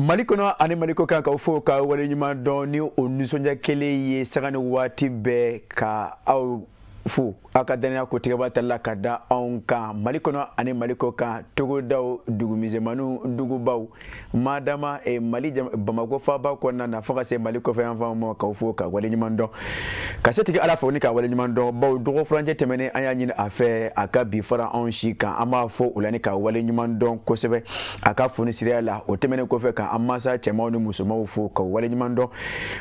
Mali kɔnɔ ani Mali kɔ kan, k'aw fo ka waleɲuman dɔn ni o nisɔndiya kelen ye sanga ni waati bɛɛ, ka aw fo aw ka danaya kotigɛba tali la ka da anw kan Mali kɔnɔ ani Mali kɔ kan, togodaw, dugumisɛnmaninw, dugubaw, madama Mali Bamakɔ faaba kɔnɔna na, fo ka se Mali kɔfɛ yanfanw ma, k'aw fo ka waleɲuman dɔn, ka setigi Ala fo ni ka waleɲuman dɔn, bawo dɔgɔ furancɛ tɛmɛnen an y'a ɲini a fɛ a ka bi fara anw si kan. An b'a fɔ o la ni ka waleɲuman dɔn kosɛbɛ a ka fonisireya la. O tɛmɛnen kɔfɛ, ka an mansa cɛmanw ni musomanw fo ka waleɲuman dɔn,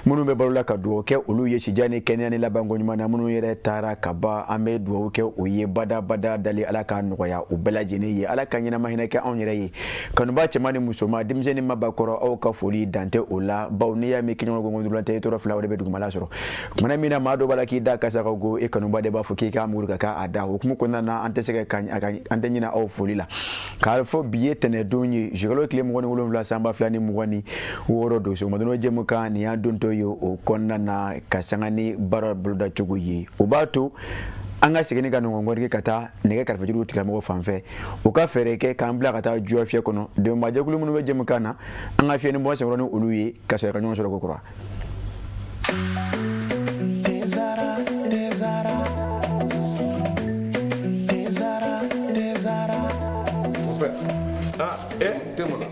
minnu bɛ balo la, ka dugawu kɛ olu ye sijan ni kɛnɛya ni labanko ɲuman na. Minnu yɛrɛ taara ka ban, an bɛ dugawu kɛ o ye badabada dali Ala k'a nɔgɔya u bɛɛ lajɛlen ye, Ala ka ɲɛnama hinɛ kɛ anw yɛrɛ ye. Kanuba cɛman ni musoman, denmisɛnnin, mabakɔrɔ, aw ka foli dan tɛ o la, bawo n'i y'a mɛn kɛɲɔgɔn gɔngɔn tɛ, e tɔɔrɔ fila o de bɛ dugumala sɔrɔ. Kumana min na maa dɔ b'a la k'i da kasa ka go, e kanuba de b'a fɔ k'i k'a muru ka k'a da. O hukumu kɔnɔna na, an tɛ se ka an tɛ ɲinɛ aw foli la k'a fɔ bi ye tɛnɛdon ye, zukalo tile 27, san 2026 don. Sɔgɔmadon jɛmukan nin y'an dontɔ ye o kɔnɔna na, ka sanga ni baara bolodacogo ye, o b'a to an ka segin ka ɲɔgɔn ka taa nɛgɛ karafejuru tigilamɔgɔ fan fɛ, u ka fɛɛrɛ kɛ k'an bila ka taa juwa fiyɛ kɔnɔ. Dɛmɛbaajɛkulu minnu bɛ jɛmukan na, an ka fiɲɛ ni bɔ senkɔrɔ ni olu ye, ka sɔrɔ ka ɲɔgɔn sɔrɔ ko kura.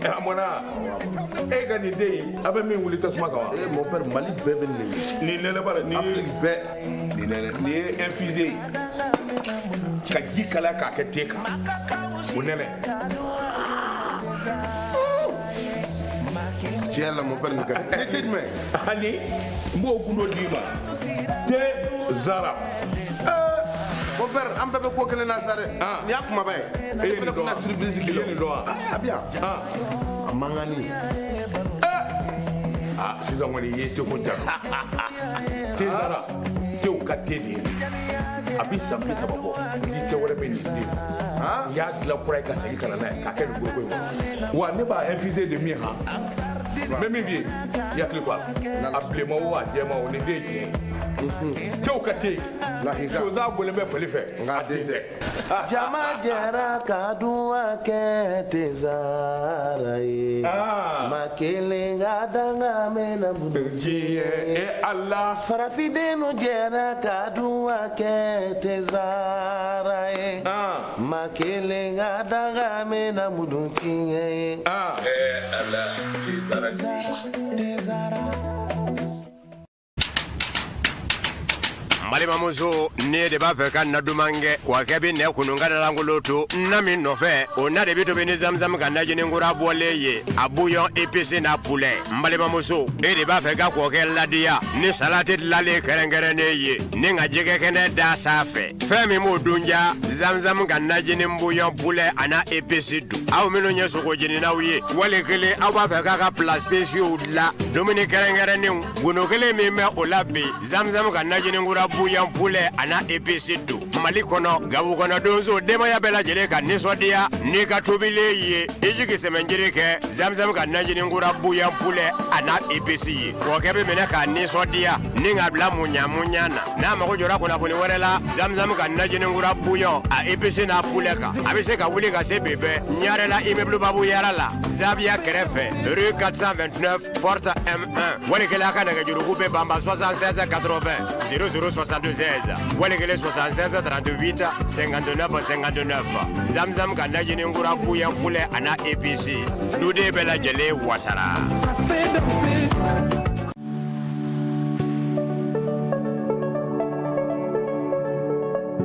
A mɔna e ka nin den in, a bɛ min wuli tasuma kan wa? Eh, mon père, Mali bɛɛ bɛ nin. Nin nɛnɛ bara nin. Afrique bɛɛ. Nin nɛnɛ, nin ye infusé ye ka ji kalaya k'a kɛ te kan, o nɛnɛ. Tiɲɛ la, mon père, nin ka di. Ni te jumɛn? Ani n b'o gundo d'i ma, te Zara. Mon père, an bɛɛ bɛ ko kelen na sa dɛ. Nin y'a kumaba ye. E ye nin dɔn wa? Surprise. I ye nin dɔn wa? A bɛ yan. A mankanni. Ah, sisan kɔni i ye teko ja. Te Zara, tew ka te de ye. A bi san 30 bɔ ni te wɛrɛ bɛ nin den. I y'a dilan kura ye ka segin ka na n'a ye k'a kɛ nin foroko in kɔnɔ. Wa ne b'a infusé de min han, n bɛ min f'i ye, i hakili to a la, a bilenman o, a jɛman o, nin den ye tiɲɛ ye. Tew ka te. Lakika. Sonsan bɔlen bɛ fali fɛ. Nka a den tɛ. Jama jɛra ka duwa kɛ Tezara ye. Ma kelen ka danga mɛnna bolo. Diɲɛ e Ala. Farafindenw jɛra ka duwa kɛ Tezara ye. Ma kelen ka danga mɛnna mudu tiɲɛ ye. Ala, Tezara. N balimamuso, ne de b'a fɛ ka na duman kɛ kɔkɛ bɛ nɛ kunun ka dalankolon to na min nɔfɛ, o na de bɛ tobi ni Zamzam ka najini kura bɔlen ye, a bouillon épice n'a poulet. N balimamuso, e de b'a fɛ ka kɔkɛ ladiya ni salati dilanlen kɛrɛnkɛrɛnnen ye ni ka jɛgɛ kɛnɛ da sanfɛ, fɛn min b'o dun ja, Zamzam ka najini bouillon poulet a n'a épice dun. Aw minnu ye sogo jeninaw ye, wali kelen aw b'a fɛ k'a ka plats spéciaux dilan, dumuni kɛrɛnkɛrɛnnenw, gundo kelen min bɛ o la bi, Zamzam ka najini kura bouillon poulet a n'a épice don. Mali kɔnɔ, gabu kɔnɔ, donso, denbaya bɛɛ lajɛlen ka nisɔndiya n'i ka tobilen ye, i jigi sɛmɛnjiri kɛ Zamzam ka najini kura bouillon poulet a n'a épice ye. Kɔkɛ bɛ minɛ k'a nisɔndiya ni k'a bila muɲa muɲa na. N'a mago jɔra kunnafoni wɛrɛ la Zamzam ka najini kura bouillon a épice n'a poulet kan, a bɛ se ka wuli ka se bi bɛɛ Ɲarela, immeuble Babu Yara la, Zaviya kɛrɛfɛ, rue 429, porte M1. Wali kelen a ka nɛgɛjuruku bɛ banba 76 80 00 76, wali kelen 76 38 59 59. Zamzam ka najini kura bouillon poulet a n'a épice, duden bɛɛ lajɛlen wasara.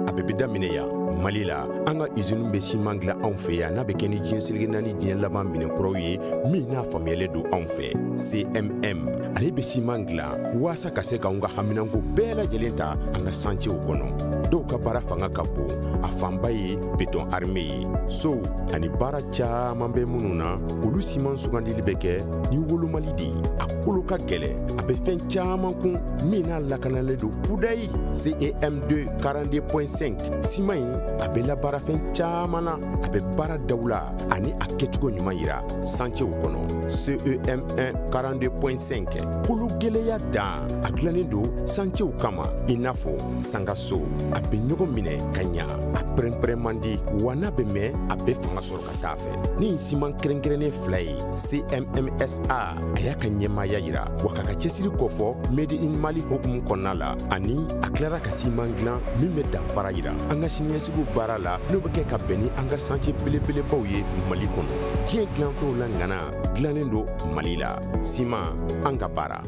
A bɛɛ bɛ daminɛ yan, Mali la. An ka usine bɛ siman dilan anw fɛ yan, n'a bɛ kɛ ni diɲɛ seleke naani diɲɛ laban minɛnkuraw ye, min n'a faamuyalen don anw fɛ. CMM, ale bɛ siman dilan waasa ka se k'anw ka haminanko bɛɛ lajɛlen ta an ka santiyew kɔnɔ. Dɔw ka baara fanga ka bon, a fanba ye béton armé ye, sow ani baara caman bɛ minnu na, olu siman sugandili bɛ kɛ ni wolomali de ye. A kolo ka gɛlɛn, a bɛ fɛn caman kun, min n'a lakanalen don kudayi. CEM2 42.5 siman in. A bɛ labaara fɛn caman na. A bɛ baara dawula ani a kɛcogo ɲuman yira santiyew kɔnɔ. CEM1 42.5 kolo gɛlɛya dan, a dilannen don santiyew kama i n'a fɔ sangaso. A bɛ ɲɔgɔn minɛ ka ɲa, a pɛrɛnpɛrɛn man di, wa n'a bɛ mɛn, a bɛ fanga sɔrɔ ka taa fɛ. Ni siman kɛrɛnkɛrɛnnen fila ye, CMMSA a y'a ka ɲɛmaaya yira wa k'a ka cɛsiri kofɔ Made in Mali hukumu kɔnɔna la, ani a tilara ka siman dilan min bɛ danfara yira an ka siniɲɛsigiw baara la, n'o bɛ kɛ ka bɛn ni an ka santiye belebelebaw ye Mali kɔnɔ. Diɲɛ dilanfɛnw la ŋana dilannen don Mali la. Siman, an ka baara.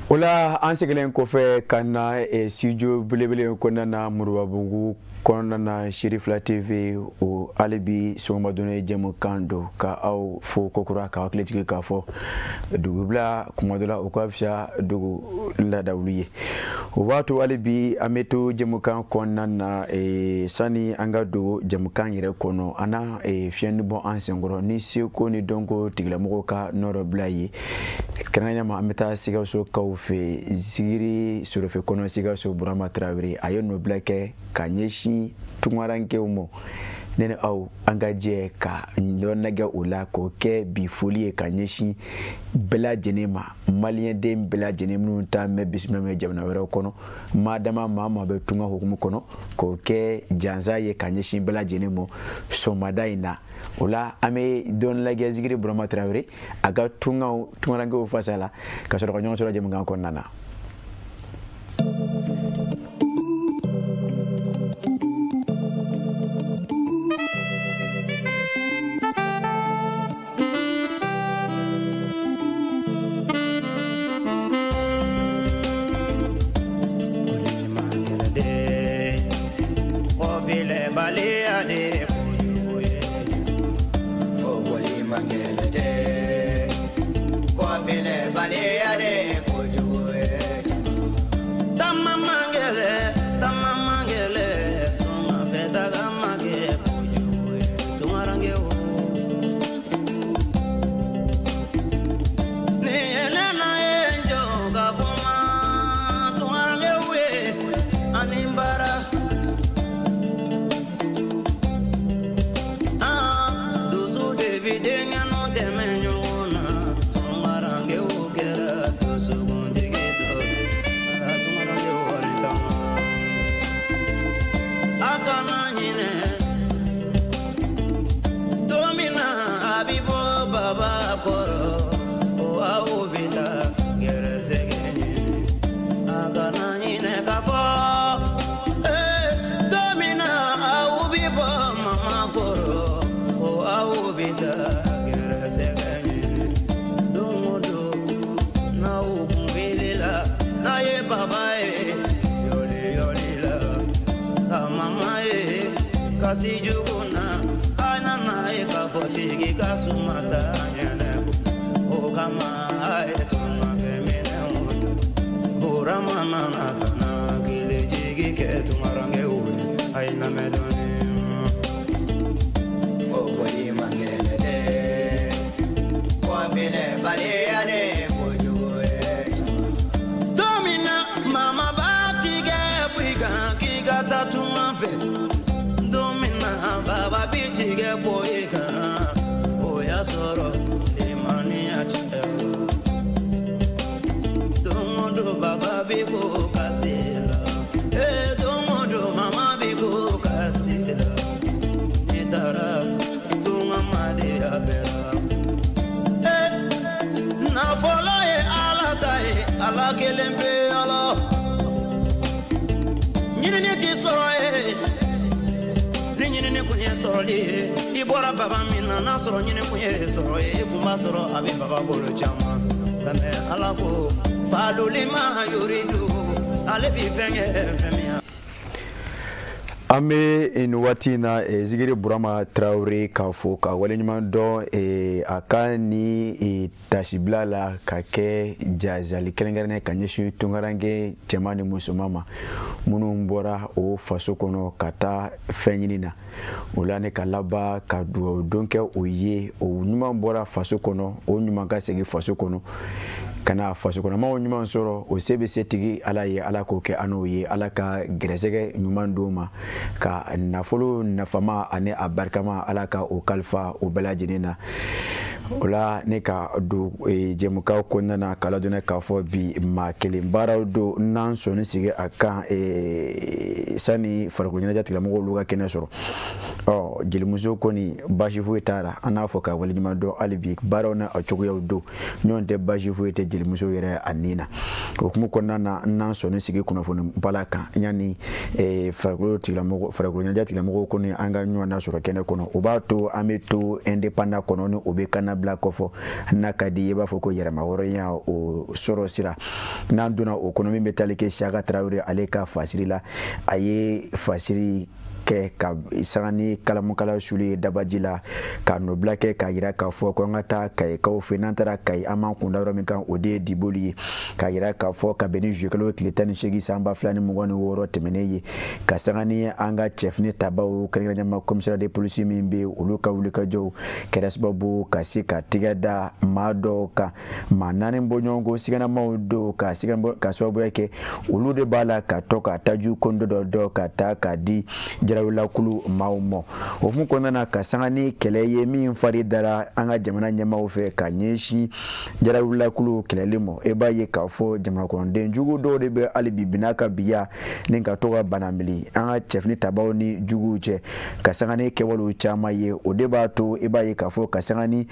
O la, an seginnen kɔfɛ ka na studio belebele in kɔnɔna na, Murubabugu kɔnɔna na, Sirifila TV, o hali bi sɔgɔma dɔnni ye jɛmukan don ka aw fo kokura, k'aw hakili jigin k'a fɔ dugubila kuma dɔ la, o ka fisa dugu ladawuli ye. O b'a to hali bi an bɛ to jɛmukan kɔnɔna na. Sani an ka don jɛmukan yɛrɛ kɔnɔ, an na fiɲɛni bɔ an senkɔrɔ ni seko ni dɔnko tigilamɔgɔw ka nɔrɔbila ye. Kɛrɛnkɛrɛnnenya ma, an bɛ taa Sikasokaw fɛ, Zigiri Sorofe kɔnɔ, Sikaso, Burama Tarawele, a ye nɔbila kɛ ka ɲɛsin tunkarankew ma. Ne ni aw, an ka jɛ ka dɔ nɛgɛ o la k'o kɛ bi foli ye ka ɲɛsin bɛɛ lajɛlen ma, maliyɛnden bɛɛ lajɛlen minnu ta mɛn bisimila mɛn jamana wɛrɛw kɔnɔ, maa dama maa maa bɛ tunga hukumu kɔnɔ, k'o kɛ jansa ye ka ɲɛsin bɛɛ lajɛlen ma sɔgɔmada in na. O la, an bɛ dɔɔni lajɛ Zigiri Burama Tarawele a ka tungaw tunkarankew fasa la, ka sɔrɔ ka ɲɔgɔn sɔrɔ jɛmukan kɔnɔna na. Kelen bɛ Ala ɲinini ti sɔrɔ ye. Ni ɲinini kun ye sɔrɔli ye, i bɔra baba min na, n'a sɔrɔ ɲini kun ye sɔrɔ ye, i kun b'a sɔrɔ a bɛ baba bolo caman. Nka Ala ko faloli ma yuridu, ale bi fɛn kɛ fɛn min. An bɛ nin waati in na, Zigiri Burama Tarawele k'a fo ka waleɲuman dɔn a ka ni tasibila la ka kɛ jazali kɛrɛnkɛrɛnnen ka ɲɛsin tunkaranke cɛman ni musoman ma minnu bɔra o faso kɔnɔ ka taa fɛn ɲini na. O la, ne ka laban ka dugawu don kɛ o ye, o ɲuman bɔra faso kɔnɔ, o ɲuman ka segin faso kɔnɔ. Ka na fasokɔnɔmaw ɲuman sɔrɔ, o se bɛ setigi Ala ye. Ala k'o kɛ an n'o ye. Ala ka gɛrɛsɛgɛ ɲuman d'o ma, ka nafolo nafama ani a barikama, Ala ka o kalifa o bɛɛ lajɛlen na. O la, ne ka don jɛmukan kɔnɔna na, k'a ladɔnniya k'a fɔ bi maa kelen baaraw don n'an sɔnni sigi a kan sani farikolo ɲɛnajɛ tigilamɔgɔw olu ka kɛnɛ sɔrɔ. Ɔ, jelimuso kɔni, baasi foyi t'a la. An n'a fɔ k'a waleɲuman dɔn hali bi baaraw n'a cogoyaw don ɲɔgɔn tɛ, baasi foyi tɛ jelimuso yɛrɛ a nin na. O hukumu kɔnɔna na, n'an sɔnni sigi kunnafoni bala kan yanni farikolo tigilamɔgɔ, farikolo ɲɛnajɛ tigilamɔgɔw kɔni, an ka ɲɔgɔn nasɔrɔ kɛnɛ kɔnɔ. O b'a to an bɛ to indépendant kɔnɔ, ni o bɛ kannabila kɔfɔ. N'a ka di i b'a fɔ ko yɛrɛmahɔrɔnya o sɔrɔ sira, n'an donna o kɔnɔ, min bɛ tali kɛ Siyaka Tarawele ale ka fasiri la. A ye fasiri kɛ ka sanga ni kalamukala suli ye dabaji la, ka nɔbila kɛ k'a yira k'a fɔ ko an ka taa Kayikaw fɛ. N'an taara Kayi, an b'an kunda yɔrɔ min kan, o de ye Diboli ye, k'a yira k'a fɔ ka bɛn ni juillet kalo tile 18 san 2026 tɛmɛnen ye, ka sanga ni an ka cɛfini tabaw, kɛrɛnkɛrɛnnenya commissariat de police min bɛ olu ka wulikajɔw kɛra sababu ka se ka tigɛ da maa dɔw kan, maa naani bɔɲɔgɔnko siganamaw don, ka ka sababuya kɛ olu de b'a la ka tɔ ka taju kondo dɔ dɔ ka taa k'a di jarawulakulu maaw ma. O hukumu kɔnɔna na, ka sanga ni kɛlɛ ye min fari dara an ka jamana ɲɛmaaw fɛ ka ɲɛsin jarawulakulu kɛlɛli ma, e b'a ye k'a fɔ jamana kɔnɔden jugu dɔw de bɛ hali bi binna ka biya ni ka to ka banabili an ka cɛfini tabaw ni juguw cɛ, ka sanga ni kɛwalew caman ye. O de b'a to e b'a ye k'a fɔ ka sanga ni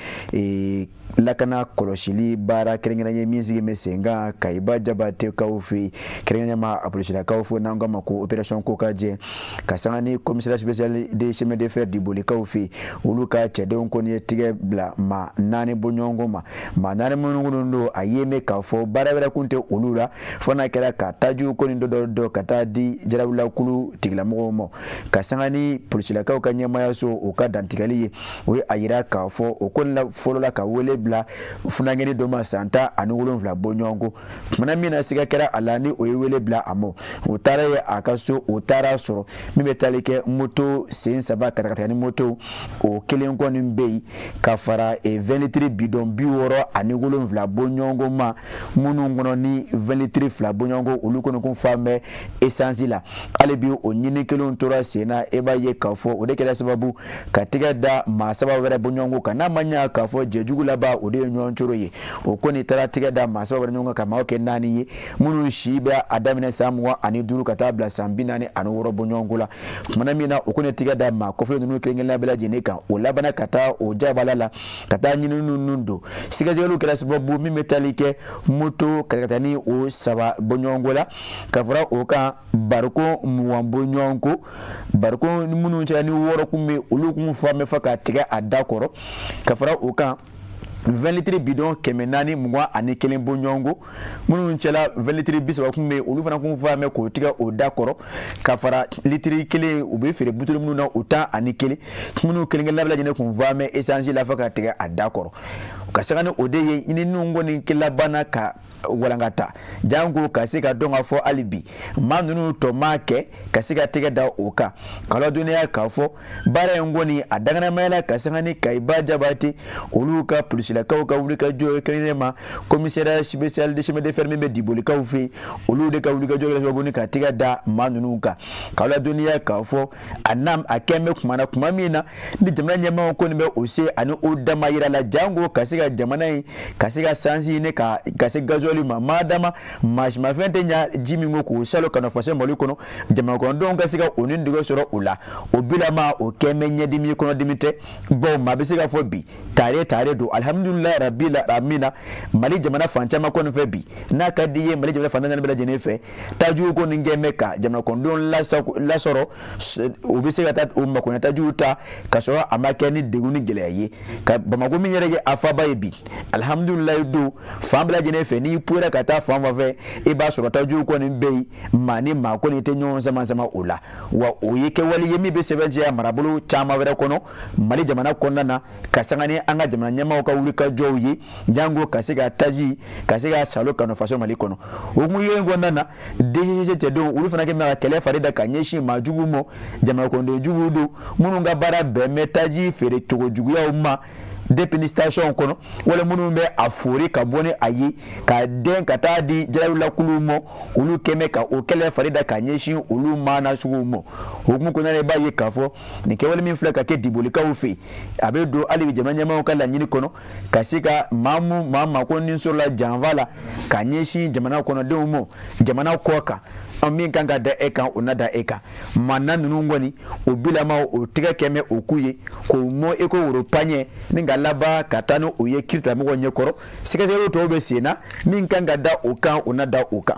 lakana kɔlɔsili baara kɛrɛnkɛrɛn ye min sigi bɛ sen kan Kayiba Jabatekaw fɛ yen, kɛrɛnkɛrɛnnenya a polisilakaw fɛ, n'an k'a ma ko opération ko ka jɛ, ka sanga ni commissariat spécial de chemin de fer Dibolikaw fɛ yen, olu ka cɛdenw kɔni ye tigɛ bila maa naani bɔɲɔgɔnko ma. Maa naani minnu kɔni don, a ye mɛn k'a fɔ baara wɛrɛ kun tɛ olu la fo n'a kɛra ka tajiw kɔni dɔ dɔ dɔ ka taa di jarawulakulu tigilamɔgɔw ma. Ka sanga ni polisilakaw ka ɲɛmaayaso o ka dantigɛli ye, o ye a yira k'a fɔ o kɔni la fɔlɔla ka wele bila funankɛnin dɔ ma san 17 bɔɲɔgɔnko. Tumana min na siga kɛra a la, ni o ye wele bila a ma, o taara ye a ka so, o taara sɔrɔ min bɛ tali kɛ moto sen saba katakata ni moto, o kelen kɔni bɛ yen, ka fara 20 litres bidɔn 67 bɔɲɔgɔnko ma, minnu kɔnɔ ni 20 litres fila bɔɲɔgɔnko, olu kɔni kun fan bɛ esansi la. Hali bi o ɲini kelenw tora sen na. E b'a ye k'a fɔ o de kɛra sababu ka tigɛ da maa saba wɛrɛ bɔɲɔgɔnko kan. N'a ma ɲa k'a fɔ jɛjugu laban, o de ye ɲɔgɔn coro ye, o kɔni taara tigɛ da maa saba wɛrɛ ɲɔgɔn kan, ka maaw kɛ naani ye, minnu si bɛ a daminɛ san 25 ka taa bila san 46 bɔɲɔgɔnko la. Tumana min na o kɔni tigɛ da maa kɔfɛ ninnu kelen kelenna bɛɛ lajɛlen kan, o labanna ka taa o jabala la ka taa ɲinini ninnu don. Sɛgɛsɛgɛliw kɛra sababu min bɛ tali kɛ moto katakatani o saba bɔɲɔgɔnko la, ka fara o kan bariko 20 bɔɲɔgɔnko, bariko minnu cɛla ni wɔɔrɔ kun bɛ, olu kun fa bɛ fa ka tigɛ a da kɔrɔ, ka fara o kan 20 litres bidon 421 bɔɲɔgɔnko, minnu cɛla 20 litres 30 kun bɛ, olu fana kun fa bɛ k'o tigɛ o da kɔrɔ, ka fara litiri kelen u bɛ feere buteli minnu na, o 11, minnu kelen kelen bɛɛ lajɛlen kun fa bɛ esansi la fo ka tigɛ a da kɔrɔ. Ka sanga ni o de ye, ɲininiw kɔni labanna ka walankata janko ka se ka dɔn ka fɔ hali bi maa ninnu tɔ maa kɛ ka se ka tɛgɛ da o kan, ka ladɔnniya k'a fɔ baara in kɔni a danganamaya, ka sanga ni Kayiba Jabate olu ka polisilakaw ka wulikajɔ ye, kɛrɛnkɛrɛnnen ma commissariat spécial de chemin de fer min bɛ Dibolikaw fɛ yen, olu de ka wulikajɔ kɛra sababu ni ka tɛgɛ da maa ninnu kan. Ka ladɔnniya k'a fɔ a n'a a kɛn bɛ kuma na, kuma min na ni jamana ɲɛmaaw kɔni bɛ o se ani o dama yira la, janko ka se ka jamana in ka se ka sansi ɲini ka se gasoil ma, maa dama maasimafɛn tɛ ɲa ji min ko k'o salo ka na fasa Mali kɔnɔ, jamana kɔnɔdenw ka se ka o ni dege sɔrɔ o la. O bilama o kɛn bɛ ɲɛdimi ye, kɔnɔdimi tɛ, bawo maa bɛ se ka fɔ bi tare tare don. Alihamudulilayi rabi la amina, Mali jamana fan caman kɔni fɛ bi, n'a ka di i ye, Mali jamana fan naani bɛɛ lajɛlen fɛ, tajugu ko nin kɛn bɛ ka jamana kɔnɔdenw lasɔrɔ, u bɛ se ka taa u makoɲɛ tajugu ta ka sɔrɔ a ma kɛ ni degun ni gɛlɛya ye. Ka Bamakɔ min yɛrɛ ye a faaba ye bi, alihamudulilayi don, fan bɛɛ lajɛlen fɛ, n'i puyera ka taa fan fan fɛ, i b'a sɔrɔ tajugu kɔni bɛ yen, maa ni maa kɔni tɛ ɲɔgɔn sama sama o la. Wa o ye kɛwale ye min bɛ sɛbɛntiya marabolo caman wɛrɛ kɔnɔ Mali jamana kɔnɔna na, ka sanga ni an ka jamana ɲɛmaaw ka wulikajɔw ye, janko ka se ka taji ka se ka salo ka faso Mali kɔnɔ. O hukumu kelen kɔnɔna na, DGCC cɛdenw olu fana kɛ bɛ ka kɛlɛ fari da ka ɲɛsin maa juguw ma, jamana kɔnɔden juguw don minnu ka baara bɛn bɛ taji feere cogo juguyaw ma. Depuis ni station kɔnɔ, wala minnu bɛ a foori ka bɔ ni a ye k'a den ka taa di jarawulakuluw ma, olu kɛmɛ ka o kɛlɛ fari da ka ɲɛsin olu maana suguw ma. O hukumu kɔnɔna na, i b'a ye k'a fɔ nin kɛwale min filɛ ka kɛ Dibolikaw fɛ, a bɛ don hali bi jamana ɲɛmaaw ka laɲini kɔnɔ ka se ka maa mu maa ma ko ni sɔrɔla janfa la ka ɲɛsin jamana kɔnɔdenw ma jamana kɔ kan, an min kan ka da e kan, o na da e kan. Maa ninnu kɔni, o bilama o tigɛ kɛmɛ o k'u ye k'o mɔ i ko woro paɲɛ ni ka laban ka taa ni o ye kiiritigɛmɔgɔw ɲɛkɔrɔ. Sɛgɛsɛgɛliw tɔw bɛ sen na, min kan ka da o kan, o na da o kan.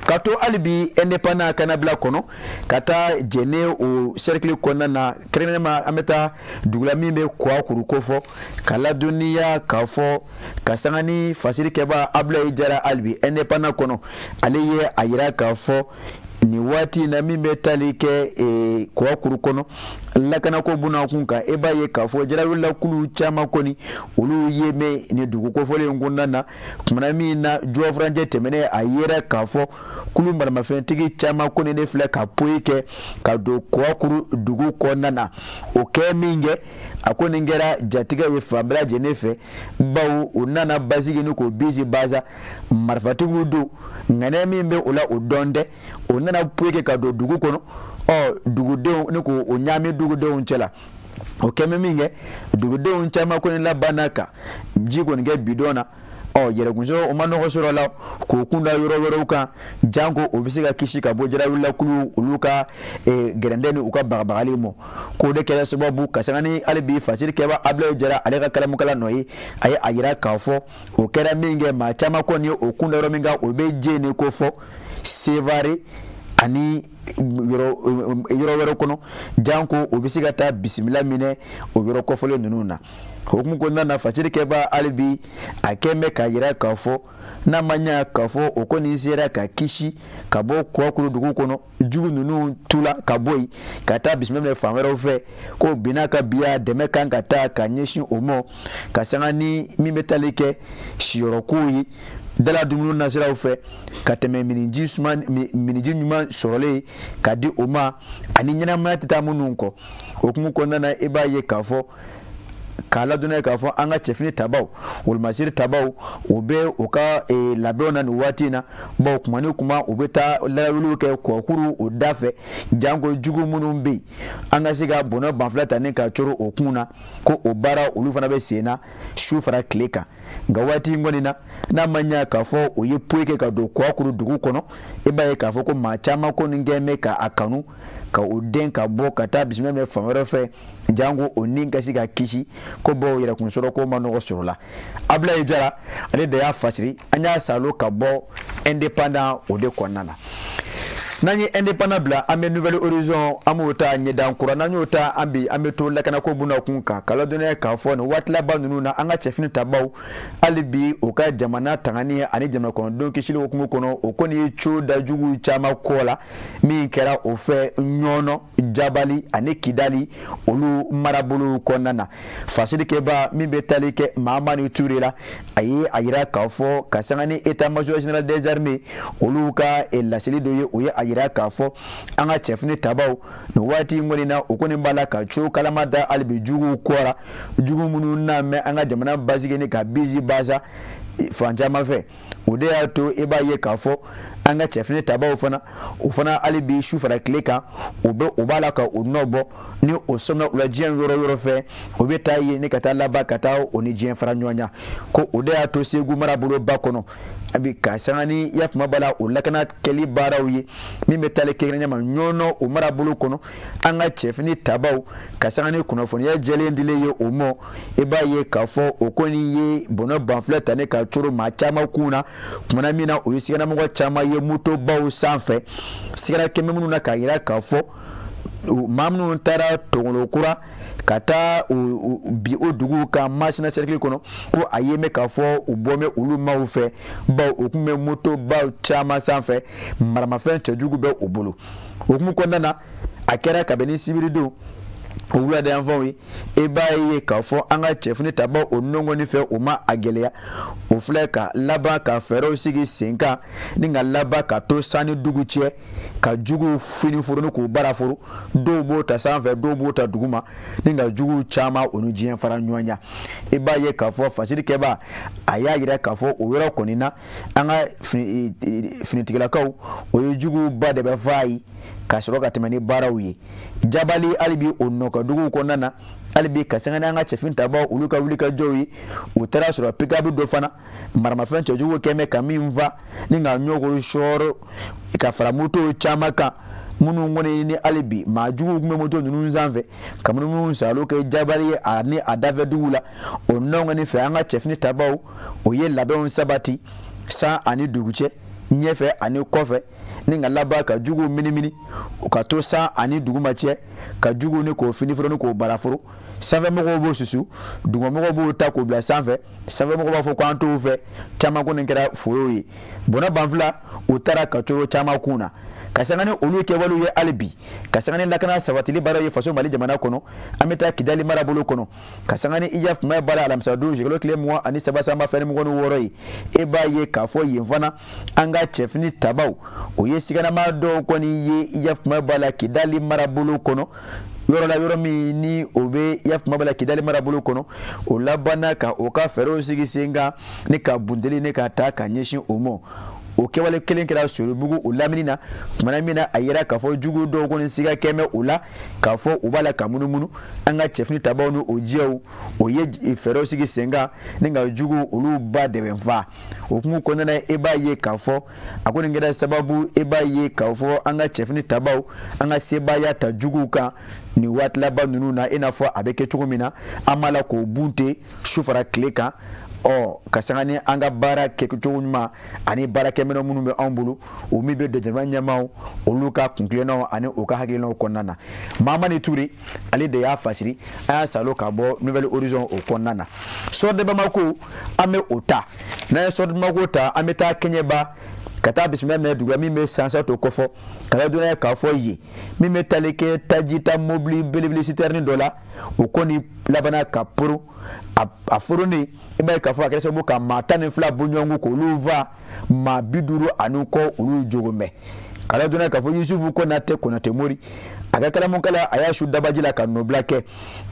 Ka to hali bi Indépendant kannabila kɔnɔ, ka taa Jɛnɛ o cercle kɔnɔna na, kɛrɛnkɛrɛnnenya an bɛ taa dugu la min bɛ Kuwakuru kofɔ, ka ladɔnniya k'a fɔ ka sanga ni fasiri kɛba Abulayi Jara, hali bi Indépendant kɔnɔ, ale ye a yira k'a fɔ nin waati in na, min bɛ tali kɛ Kuwakuru kɔnɔ lakanako bunakun kan, e b'a ye k'a fɔ jarawulakulu caman kɔni, olu ye mɛn nin dugu kofɔlen in kɔnɔna na. Kumana min na jɔfurancɛ tɛmɛnen, a yera k'a fɔ kulu maramafɛntigi caman kɔni de filɛ ka poyi kɛ ka don Kuwakuru dugu kɔnɔna na. O kɛ min kɛ, a ko nin kɛra jatigɛ ye fan bɛɛ lajɛlen fɛ, bawo u nana basigi ni k'o bisi basa. Marifatigiw don, ŋaniya min bɛ o la, o dɔn tɛ. O nana poyi kɛ ka don dugu kɔnɔ, ɔ dugudenw ni k'o ɲaami dugudenw cɛ la. O kɛmɛ min kɛ, dugudenw caman kɔni labanna ka ji kɔni kɛ bidɔn na. Ɔ yɛrɛkunsɔrɔ o ma nɔgɔ sɔrɔ la k'o kunda yɔrɔ wɛrɛw kan, janko o bɛ se ka kisi ka bɔ jarawulakulu olu ka gɛrɛndɛ ni u ka bagabagali ma. K'o de kɛra sababu ka sanga ni hali bi fasiri kɛba Abulayi Jara, ale ka kalamukala nɔ ye, a ye a yira k'a fɔ o kɛra min kɛ, maa caman kɔni ye o kunda yɔrɔ min kan, o bɛ Jɛnɛ ko fɔ Sevare ani yɔrɔ wɛrɛ kɔnɔ, janko o bɛ se ka taa bisimila minɛ o yɔrɔ kɔfɔlen ninnu na. Hukumu kɔnɔna na, fasiri kɛba hali bi a kɛn bɛ k'a yira k'a fɔ n'a ma ɲa k'a fɔ o kɔni sera ka kisi ka bɔ Kuwakuru dugu kɔnɔ, jugu ninnu tula ka bɔ yen ka taa bisimila minɛ fan wɛrɛw fɛ, ko binna ka biya dɛmɛ kan ka taa ka ɲɛsin o ma, ka sanga ni min bɛ tali kɛ siyɔrɔkow ye, dala dumuni nasiraw fɛ, ka tɛmɛ miniji suma miniji ɲuman sɔrɔlen ka di o ma, ani ɲɛnamaya tɛ taa minnu kɔ. O hukumu kɔnɔna na, i b'a ye k'a fɔ k'a ladɔnniya k'a fɔ an ka cɛfini tabaw, wolomasiri tabaw, o bɛ u ka labɛnw na nin waati in na, bawo kuma ni kuma u bɛ taa lawuliw kɛ Kuwakuru o da fɛ, janko jugu minnu bɛ yen, an ka se ka bɔnɛ banfula ta ni ka coro o kun na, ko o baara olu fana bɛ sen na su fara tile kan. Nka waati in kɔni na, n'a ma ɲa k'a fɔ o ye poyi kɛ ka don Kuwakuru dugu kɔnɔ, i b'a ye k'a fɔ ko maa caman kɔni kɛn bɛ ka a kanu ka o den ka bɔ ka taa bisimila minɛ fan wɛrɛ fɛ, janko o ni ka se ka kisi, ko bawo yɛrɛkun sɔrɔ ko ma nɔgɔ sɔrɔ la. Abulayi Jara, ale de y'a fasiri, an y'a salo ka bɔ Indépendant o de kɔnɔna na. N'an ye Indépendant bila, an bɛ Nouvel Horizon, an b'o ta ɲɛdan kura. N'an y'o ta, an bi an bɛ to lakanako bunakun kan, ka ladɔnniya k'a fɔ nin waati laban ninnu na, an ka cɛfini tabaw hali bi u ka jamana tangani ani jamana kɔnɔdenw kisili hukumu kɔnɔ, o kɔni ye co da jugu caman kɔ la min kɛra o fɛ Ɲɔnɔ, Jabali ani Kidali olu marabolow kɔnɔna na. Fasirikɛba min bɛ tali kɛ Mahamani Ture la, a ye a yira k'a fɔ ka sanga ni état major général des armées olu ka laseli dɔ ye, o ye a yira k'a fɔ an ka cɛfini tabaw nin waati in kɔni na, o kɔni b'a la ka co kalama da hali bi juguw kɔra, jugu minnu n'a mɛn an ka jamana basigi ni ka bisi basa fan caman fɛ. O de y'a to i b'a ye k'a fɔ an ka cɛfini tabaw fana, o fana hali bi su fara tile kan, o bɛ o b'a la ka o nɔ bɔ ni o sɔmina u la diɲɛ yɔrɔ yɔrɔ fɛ, o bɛ taa yen ni ka taa laban ka taa o ni diɲɛ fara ɲɔgɔn kan. Ko o de y'a to Segu maraboloba kɔnɔ, a bi ka sanga ni ya kuma b'a la o lakana kɛli baaraw ye min bɛ taali kɛrɛnkɛrɛnnenya ma Ɲɔnɔ o marabolo kɔnɔ, an ka cɛfini tabaw ka sanga ni kunnafoniya jɛlen dilen ye o ma, i b'a ye k'a fɔ o kɔni ye bɔnɛ banfilɛ ta ne ka coro maa caman kun na. Kumana min na o ye siganamɔgɔ caman ye motobaw sanfɛ, sigara kɛmɛ minnu na, k'a yira k'a fɔ maa minnu taara Tongolokura ka taa bi o dugu kan Masina cercle kɔnɔ, ko a ye mɛn k'a fɔ u bɔ bɛ olu maaw fɛ, bawo u tun bɛ motobaw caman sanfɛ, maramafɛn cɛjugu bɛ u bolo. O hukumu kɔnɔna na, a kɛra kabini sibiridon. O wuladayanfanw ye, e b'a ye k'a fɔ an ka cɛfini tabaw o nɔngɔni fɛ, o ma a gɛlɛya, o filɛ ka laban ka fɛɛrɛw sigi sen kan ni ka laban ka to san ni dugu cɛ ka juguw fini foro ni k'u bara foro. Dɔw b'o ta sanfɛ, dɔw b'o ta duguma, ni ka juguw caman o ni diɲɛ fara ɲɔgɔn ɲa. I b'a ye k'a fɔ fasirikɛba a y'a yira k'a fɔ o yɔrɔ kɔni na, an ka finitigilakaw o ye juguw ba de bɛ faa ye ka sɔrɔ ka tɛmɛ ni baaraw ye. Jabali hali bi o nɔkaduguw kɔnɔna na, hali bi ka sanga ni an ka cɛfini tabaw olu ka wulikajɔw ye, u taara sɔrɔ pikabu dɔ fana maramafɛn cɛjugu kɛmɛ ka min fa ni ka ɲɔgɔn sɔrɔ ka fara moto caman kan, minnu kɔni ni hali bi maa juguw tun bɛ moto ninnu sanfɛ ka minnu salo kɛ Jabali ani a dafɛ dugu la. O nɔngɔni fɛ, an ka cɛfini tabaw o ye labɛnw sabati san ani dugu cɛ, ɲɛfɛ ani kɔfɛ, ni ka laban ka juguw minimini ka to san ani duguma cɛ, ka juguw ni k'o finiforo ni k'o baraforo. Sanfɛmɔgɔw b'o susu, dugumamɔgɔw b'o ta k'o bila sanfɛ, sanfɛmɔgɔw b'a fɔ ko an t'o fɛ. Caman ko nin kɛra foyo ye. Bɔnɛ banfila u taara ka coro caman kun na ka sanga ni olu kɛwalew ye. Hali bi ka sanga ni lakana sabatili baaraw ye faso Mali jamana kɔnɔ, an bɛ taa Kidali marabolo kɔnɔ ka sanga ni ija tuma baara alamisadon zuwɛnkalo tile 23 san 2026 ye. E b'a ye k'a fɔ yen fana, an ka cɛfini tabaw o ye siganama dɔw kɔni ye ija tuma b'a la Kidali marabolo kɔnɔ, yɔrɔ la, yɔrɔ min ni o bɛ ya tuma b'a la Kidali marabolo kɔnɔ. O labanna ka o ka fɛɛrɛw sigi sen kan ni ka bunteli ni ka taa ka ɲɛsin o ma. O kɛwale kelen kɛra Soribugu o lamini na, tumana min na a yira k'a fɔ jugu dɔw kɔni siga kɛmɛ o la k'a fɔ u b'a la ka munumunu. An ka cɛfini tabaw ni o jɛw o ye fɛɛrɛw sigi sen kan ni ka jugu olu ba dɛmɛ fa. O hukumu kɔnɔna, e b'a ye k'a fɔ a ko nin kɛra sababu, e b'a ye k'a fɔ an ka cɛfini tabaw an ka sebaaya ta juguw kan nin waati laban ninnu na, i n'a fɔ a bɛ kɛ cogo min na, an b'a la k'o bunte su fara tile kan. Ɔ ka sanga ni an ka baara kɛcogo ɲuman ani baarakɛminɛn minnu bɛ anw bolo, o min bɛ jamana ɲɛmaaw olu ka kuntilennaw ani u ka hakilinaw kɔnɔna na. Mamani Ture ale de y'a fasiri, an y'a salo ka bɔ Nouvel Horizon o kɔnɔna na. Soir de Bamako, an bɛ o ta. N'an ye Soir de Bamako ta, an bɛ taa Kɛɲɛba ka taa bisimila minɛ dugu la min bɛ Sansato kɔfɔ, ka ladɔnniya k'a fɔ yen min bɛ tali kɛ tajita mobili belebele sitɛrini dɔ la, o kɔni labanna ka poron. A foronnen, i b'a ye k'a fɔ a kɛra sababu ka maa 12 bɔ ɲɔgɔn kɔ k'olu fa, maa 50 ni kɔ olu jogo mɛn. Ka ladɔnniya k'a fɔ Yusufu Konatɛ, Konatɛ Mori, a ka kalamukala a y'a su dabaji la ka nɔbila kɛ.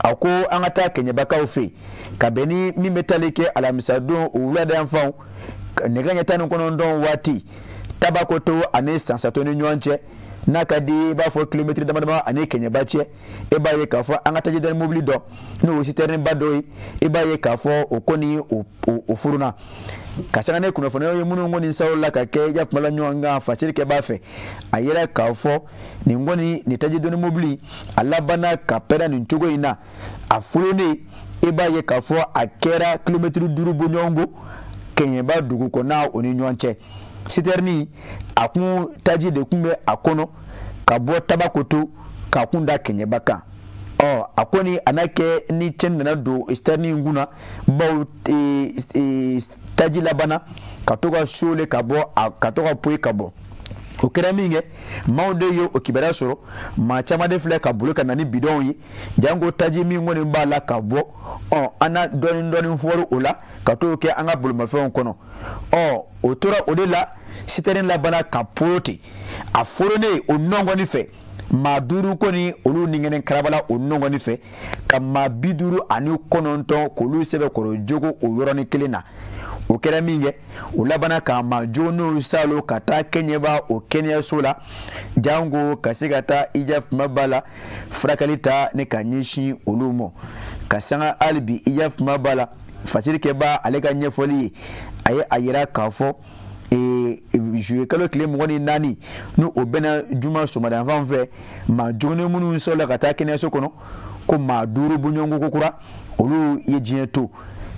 A ko an ka taa Kɛɲɛbakaw fɛ yen ka bɛn ni min bɛ tali kɛ alamisadon o wuladayanfanw nɛgɛ ɲɛ 19 waati, Tabakoto ani Sansato ni ɲɔgɔn cɛ, n'a ka di i b'a fɔ kilomɛtiri dama dama ani Kɛɲɛba cɛ. E b'a ye k'a fɔ an ka tajidani mobili dɔ, n'o ye sitɛriniba dɔ ye, e b'a ye k'a fɔ o kɔni o furuna. Ka sanga ni kunnafoniyaw ye minnu kɔni sababu la ka kɛ ya kuma la ɲɔgɔn kan fasirikɛbaa fɛ, a yira k'a fɔ nin kɔni nin tajidoni mobili a labanna ka pɛrɛn nin cogo in na. A folonnen, e b'a ye k'a fɔ a kɛra kilomɛtiri 5 bɔ ɲɔgɔn kɔ Kɛɲɛba dugu kɔnɔna o ni ɲɔgɔn cɛ. Sitɛrini a kun taji de kun bɛ a kɔnɔ ka bɔ Tabakoto k'a kun da Kɛɲɛba kan. Ɔ a kɔni a n'a kɛ ni tiɲɛni nana don sitɛrini in kunna, bawo taji labanna ka to ka sole ka bɔ, ka to ka poyi ka bɔ. O kɛra min kɛ, maaw de ye o kibaruya sɔrɔ. Maa caman de filɛ ka boli ka na ni bidɔnw ye, janko taji min kɔni b'a la ka bɔ. Ɔ an na dɔɔni dɔɔni fɔri o la ka t'o kɛ an ka bolimafɛnw kɔnɔ. Ɔ o tora o de la, sitɛrini labanna ka poro ten. A foronnen o nɔngɔni fɛ, maa 5 kɔni olu ni kɛnɛ karabala o nɔngɔni fɛ, ka maa 59 k'olu sɛbɛkɔrɔ jogo o yɔrɔnin kelen na. O kɛra min kɛ, o labanna ka maa joginenw salo ka taa Kɛɲɛba o kɛnɛyaso la, janko ka se ka taa ija kuma ba la furakɛli ta ni ka ɲɛsin olu ma. Ka sanga hali bi ija kuma ba la fasirikɛba ale ka ɲɛfɔli ye, a ye a yira k'a fɔ juillet kalo tile 24, ni o bɛnna juma sɔgɔmada fɛ, maa joginnen minnu sɔrɔla ka taa kɛnɛyaso kɔnɔ, ko maa 5 bɔɲɔgɔnko ko kura olu ye diɲɛ to,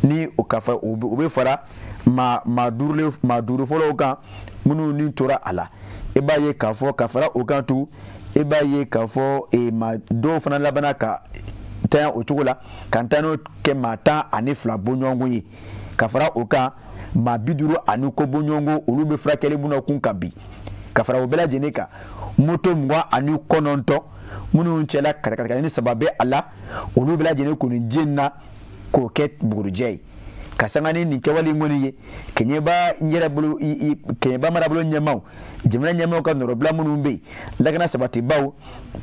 ni o ka o bɛ fara maa 5 fɔlɔw kan minnu ni tora a la. E b'a ye k'a fɔ ka fara o kan tugun, e b'a ye k'a fɔ maa dɔw fana labanna ka taa o cogo la ka taa n'o kɛ maa 12 bɔɲɔgɔnko ye. Ka fara o kan, maa 50 ani kɔ bɔɲɔgɔnko olu bɛ furakɛli mun na kun kan bi. Ka fara o bɛɛ lajɛlen kan, moto 29 minnu cɛla katakatanin 3 bɛ a la, olu bɛɛ lajɛlen kɔni jenina k'o kɛ bugurijɛ ye. Ka sanga ni nin kɛwale in kɔni ye, Kɛɲɛba yɛrɛ bolo, Kɛɲɛba marabolo ɲɛmaaw, jamana ɲɛmaaw ka nɔrɔbila minnu bɛ yen, lakana sabatibaw,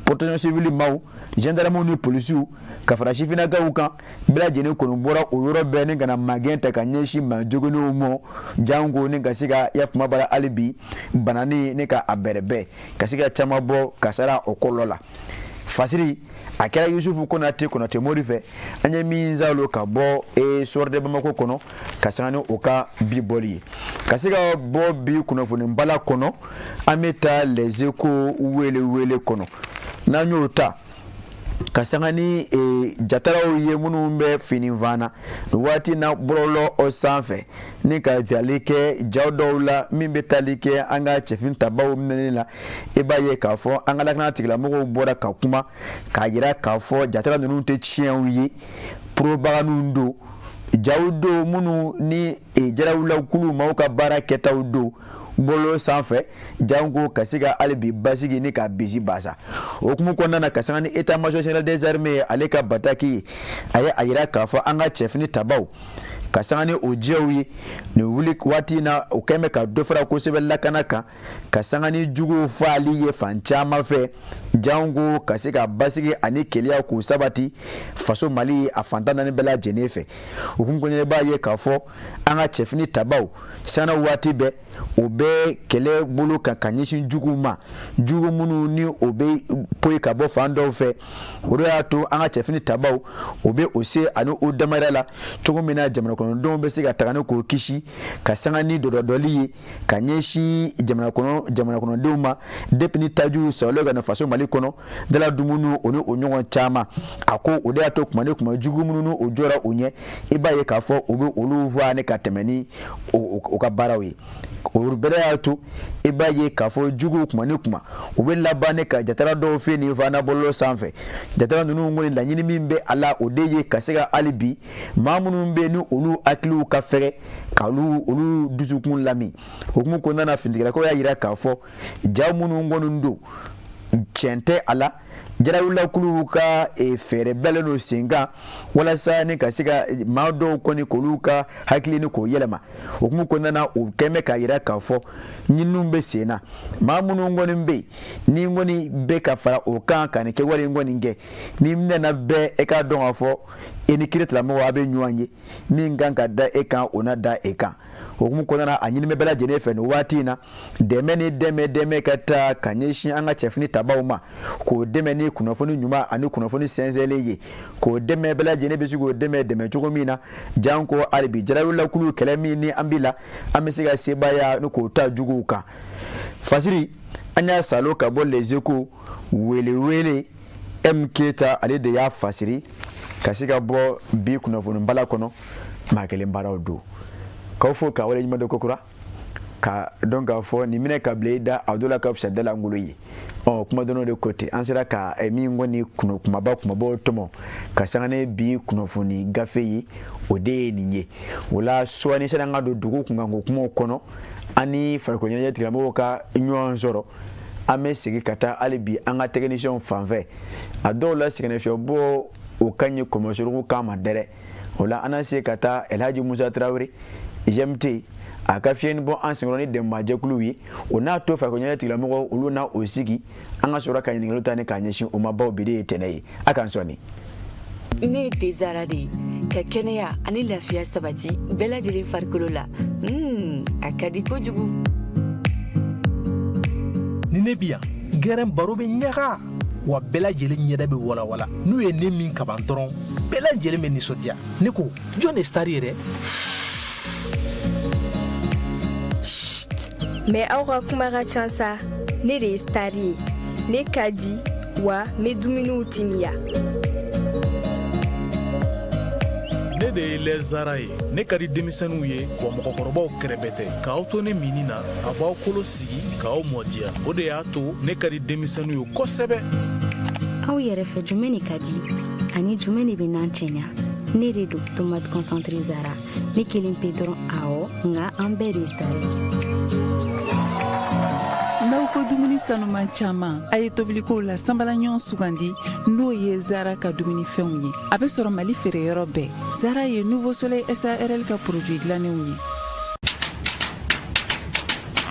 protection civile maaw, gendarmew ni polisiw, ka fara sifinnakaw kan, bɛɛ lajɛlen kɔni bɔra o yɔrɔ bɛɛ ni ka na magɛn ta ka ɲɛsin maa joginnenw ma, janko ni ka se ka yafama bara hali bi banani ni ka a bɛrɛbɛn ka se ka caman bɔ kasara o kɔlɔlɔ la. Fasiri a kɛra Yusufu Konate Konate Mori fɛ, an ye min zalo ka bɔ e Soir de Bamako kɔnɔ, ka sanga ni o ka bi bɔli ye. Ka se ka bɔ bi kunnafoni bala kɔnɔ, an bɛ taa Les Échos wele wele kɔnɔ. N'an y'o ta ka sanga ni jataraw ye minnu bɛ fini fana nin waati na bɔlɔlɔ o sanfɛ, ni ka jirali kɛ jaw dɔw la min bɛ tali kɛ an ka cɛfin tabaw minɛni la, i b'a ye k'a fɔ an ka lakana tigilamɔgɔw bɔra ka kuma k'a jira k'a fɔ jatara ninnu tɛ tiɲɛw ye, porobaganiw don, jaw don minnu ni jarawulakulu maaw ka baara kɛtaw don bɔlɔlɔ sanfɛ, janko ka se ka hali bi basigi ni ka bisi basa. O hukumu kɔnɔna na, ka sanga ni état major général des armées ale ka bataki ye, a ye a jira k'a fɔ an ka cɛfini tabaw, ka sanga ni o jɛw ye nin wuli waati in na, o kɛn bɛ ka dɔ fara kosɛbɛ lakana kan, ka sanga ni juguw faali ye fan caman fɛ, janko ka se ka basigi ani keleya k'u sabati faso Mali a fan 14 bɛɛ lajɛlen fɛ. O hukumu kɔnɔna, i b'a ye k'a fɔ an ka cɛfini tabaw sanga waati bɛɛ o bɛ kɛlɛ bolo kan ka ɲɛsin juguw ma, jugu minnu ni o bɛ poyi ka bɔ fan dɔw fɛ. O de y'a to an ka cɛfini tabaw o bɛ o se ani o damayira la cogo min na jamana kɔnɔdenw bɛ se ka taga ni k'o kisi, ka sanga ni dɔdɔdɔli ye ka ɲɛsin jamana kɔnɔdenw ma depuis ni tajiw sɔrɔlen ka na faso Mali kɔnɔ, dala dumuni o ni o ɲɔgɔn caman. A ko o de y'a to kuma ni kuma jugu minnu o jɔra o ɲɛ, i b'a ye k'a fɔ u bɛ olu faa ni ka tɛmɛ ni o ka baaraw ye. O bɛɛ y'a to i b'a ye k'a fɔ juguw kuma ni kuma u bɛ laban ne ka jatara dɔw fɛ nin fana bɔlɔlɔ sanfɛ. Jatara ninnu kɔni laɲini min bɛ a la, o de ye ka se ka hali bi maa minnu bɛ ni olu hakiliw ka fɛgɛ ka olu dusukun lami. O hukumu kɔnɔna na, finitigilakaw y'a jira k'a fɔ ja minnu kɔni don, tiɲɛ tɛ a la, jarawulakuluw ka fɛɛrɛ bilalen don sen kan walasa ni ka se ka maa dɔw kɔni k'olu ka hakili ni k'o yɛlɛma. O hukumu kɔnɔna na, o kɛn bɛ k'a jira k'a fɔ ɲininiw bɛ sen na, maa minnu kɔni bɛ yen ni kɔni bɛ ka fara o kan ka nin kɛwale in kɔni kɛ, ni minɛna bɛɛ, e k'a dɔn k'a fɔ e ni kiiri tigilamɔgɔw a bɛ ɲɔgɔn ye, min kan ka da e kan o na da e kan. O hukumu kɔnɔna na, a ɲini bɛ bɛɛ lajɛlen fɛ nin waati in na, dɛmɛ ni dɛmɛ dɛmɛ ka taa ka ɲɛsin an ka cɛfini tabaw ma, k'o dɛmɛ ni kunnafoni ɲuman ani kunnafoni sɛnsɛnlen ye, k'o dɛmɛ bɛɛ lajɛlen bɛ se k'o dɛmɛ dɛmɛ cogo min na, janko hali bi jarawulakulu kɛlɛ min ni an bi la, an bɛ se ka sebaaya ni k'o ta juguw kan. Fasiri an y'a salo ka bɔ Les Échos wele wele, M Keyita ale de y'a fasiri ka se ka bɔ bi kunnafoni bala kɔnɔ. Maa kelen baaraw don, k'aw fo k'a waleɲuman dɔn kokura, ka dɔn k'a fɔ nin minɛ ka bila i da a dɔ la ka fisa dalankolon ye. Ɔ kuma dɔnniw de ko ten, an sera ka min kɔni kumaba kumabaw tɔmɔ ka sanga ni bi kunnafoni gafe ye, o de ye nin ye. O la sɔɔni sani an ka don dugu kunkanko kumaw kɔnɔ, an ni farikolo ɲɛnajɛ tigilamɔgɔw ka ɲɔgɔn sɔrɔ, an bɛ segin ka taa hali bi an ka techniciens fan fɛ. A dɔw la sɛgɛnnafiɲɛbɔ o ka ɲi kɔmɔsorogo kan ma dɛrɛ. O la an na se ka taa Elhaji Musa Tarawele GMT a ka fiɲɛni bɔ an senkɔrɔ ni dɛmɛbajɛkuluw ye, o n'a to farikolo ɲɛnajɛ tigilamɔgɔw olu na o sigi, an ka sɔrɔ ka ɲininkaliw ta ni k'a ɲɛsin o ma, bawo bi de ye tɛnɛ ye. A k'an sɔnni. Ne ye Tezara de ye, ka kɛnɛya ani lafiya sabati bɛɛ lajɛlen farikolo la. A ka di kojugu. Ni ne bi yan, gɛrɛn baro bɛ ɲaga wa, bɛɛ lajɛlen ɲɛda bɛ walawala. N'u ye ne min kaban dɔrɔn, bɛɛ lajɛlen bɛ nisɔndiya. Ne ko jɔn de star ye dɛ? Mais aw ka kuma ka ca sa. Ne de ye star ye, ne ka di wa n bɛ dumuniw timiya. Ne de ye lɛzara ye, ne ka di denmisɛnninw ye wa mɔgɔkɔrɔbaw kɛrɛbɛ tɛ. K'aw to ne minni na, a b'aw kolo sigi k'aw mɔdiya. O de y'a to ne ka di denmisɛnninw ye kosɛbɛ. Aw yɛrɛ fɛ, jumɛn de ka di ani jumɛn de bɛ n'an cɛɲa? Ne de don, tomate concentré Zara. Ne kelen pe dɔrɔn, awɔ, nka an bɛɛ de ye star ye. N'aw ko dumuni sanuman caman, a ye tobilikow la sanbalaɲɔgɔn sugandi, n'o ye Zara ka dumunifɛnw ye. A bɛ sɔrɔ Mali feereyɔrɔ bɛɛ. Zara ye Nouveau Soleil SARL ka produit dilannenw ye.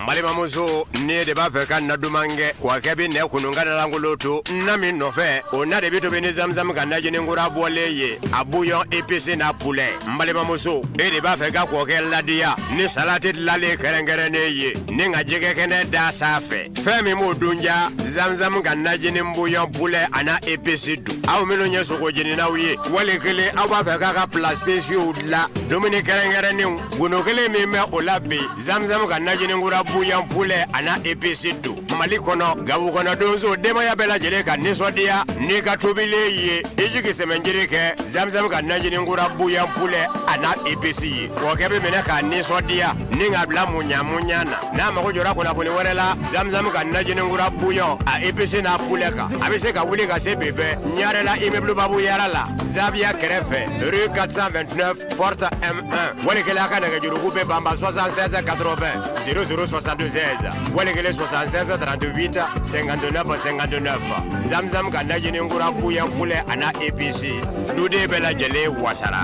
N balimamuso, ne de b'a fɛ ka na duman kɛ kɔkɛ bɛ nɛ kunun ka dalankolon to na min nɔfɛ, o na de bɛ tobi ni zamzam ka najini kura bɔlen ye, a bouillon épice n'a poulet. N balimamuso, e de b'a fɛ ka kɔkɛ ladiya ni salati dilanlen kɛrɛnkɛrɛnnen ye ni ka jɛgɛ kɛnɛ da sanfɛ, fɛn min b'o dunja, zamzam ka najini bouillon poulet a n'a épice don. Aw minnu ye sogo jeninaw ye, wali kelen aw b'a fɛ k'a ka plats spéciaux dilan, dumuni kɛrɛnkɛrɛnnenw, gundo kelen min bɛ o la bi, zamzam ka najini kura bouillon poulet a n'a épice don. Mali kɔnɔ, gabu kɔnɔ donso, denbaya bɛɛ lajɛlen ka nisɔndiya n'i ka tobilen ye, i jigi sɛmɛnjiri kɛ zamzam ka najini kura bouillon poulet a n'a épice ye. Kɔkɛ bɛ minɛ k'a nisɔndiya ni k'a bila muɲa muɲa na. N'a mago jɔra kunnafoni wɛrɛ la zamzam ka najini kura bouillon a épice n'a poulet kan, a bɛ se ka wuli ka se bi bɛɛ Ɲarela, immeuble Babu Yara la, Zaviya kɛrɛfɛ, rue 429, porte M1. Wali kelen a ka nɛgɛjuruku bɛ banba 76 80 00 76, wali kelen 76 38 59 59. Zamzam ka najini kura bouillon poulet a n'a épice, duden bɛɛ lajɛlen wasara.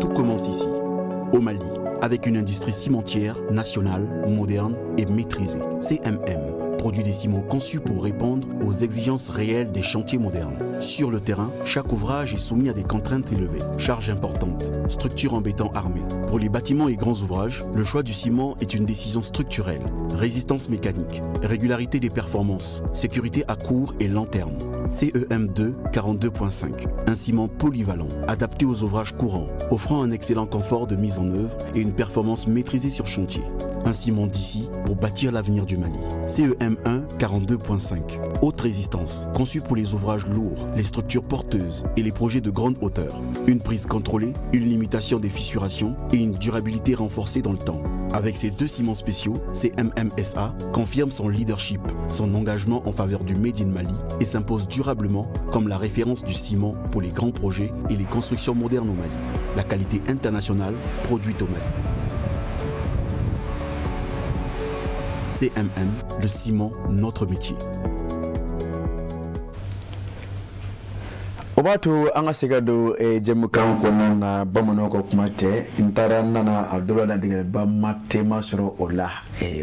Tout commence ici, au Mali, avec une industrie cimentière nationale, moderne et maîtrisée. CMM produit des ciments conçus pour répondre aux exigences réelles des chantiers modernes. Sur le terrain, chaque ouvrage est soumis à des contraintes élevées, charges importantes, structures en béton armé. Pour les bâtiments et grands ouvrages, le choix du ciment est une décision structurelle. Résistance mécanique, régularité des performances, sécurité à court et long terme. CEM2 42.5, un ciment polyvalent, adapté aux ouvrages courants, offrant un excellent confort de mise en œuvre et une performance maîtrisée sur chantier. Un ciment d'ici pour bâtir l'avenir du Mali. CEM1 42.5, haute résistance, conçu pour les ouvrages lourds, les structures porteuses et les projets de grande hauteur. Une prise contrôlée, une limitation des fissurations et une durabilité renforcée dans le temps. Avec ces deux ciments spéciaux, CMMSA confirme son leadership, son engagement en faveur du Made in Mali et s'impose durablement comme la référence du ciment pour les grands projets et les constructions modernes au Mali. La qualité internationale produite au Mali. CMM, le ciment, notre métier. O b'a to an ka se ka don jɛmukan kɔnɔna na. Bamananw ka kuma tɛ, n taara n nana a dɔ la, dantigɛliba ma tema sɔrɔ o la.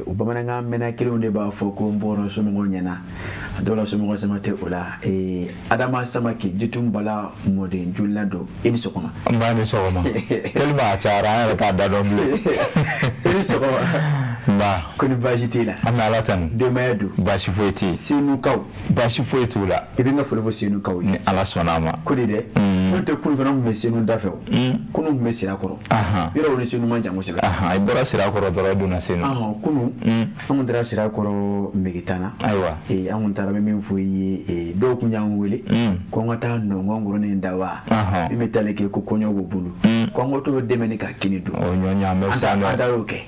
O bamanankan mɛnna kelenw de b'a fɔ ko n bɔra somɔgɔw ɲɛna, a dɔw la somɔgɔ sama tɛ o la. Adama Samake, Jitum Bala mɔden jolila don, i ni sɔgɔma. N ba ni sɔgɔma. Tellement a cayara, an yɛrɛ t'a da dɔn bilen. I ni sɔgɔma. Nba. Ko ni baasi t'e la? An bɛ Ala tanu. Denbaya dun? Baasi foyi tɛ yen. Senukaw? Baasi foyi t'u la. I bɛ n ka foli fɔ Senukaw ye. Ni Ala sɔnna a ma. Ko di dɛ? N'o tɛ, kunun fana tun bɛ Senu da fɛ o. Kunun tun bɛ Sirakɔrɔ. Yɔrɔ o ni Senu man jan kosɛbɛ. I bɔra Sirakɔrɔ dɔrɔn, i donna Senu. Kunun an kun taara Sirakɔrɔ Megetana. Ayiwa. An kun taara, bɛ min fɔ i ye, dɔw kun y'an wele ko an ka taa nɔngɔn kɔrɔnin da wa min bɛ taali kɛ ko kɔɲɔ b'u bolo, ko an ka t'o dɛmɛ ni ka kini dun. O ɲɔ ɲɛ, an bɛ sa. An taar'o kɛ.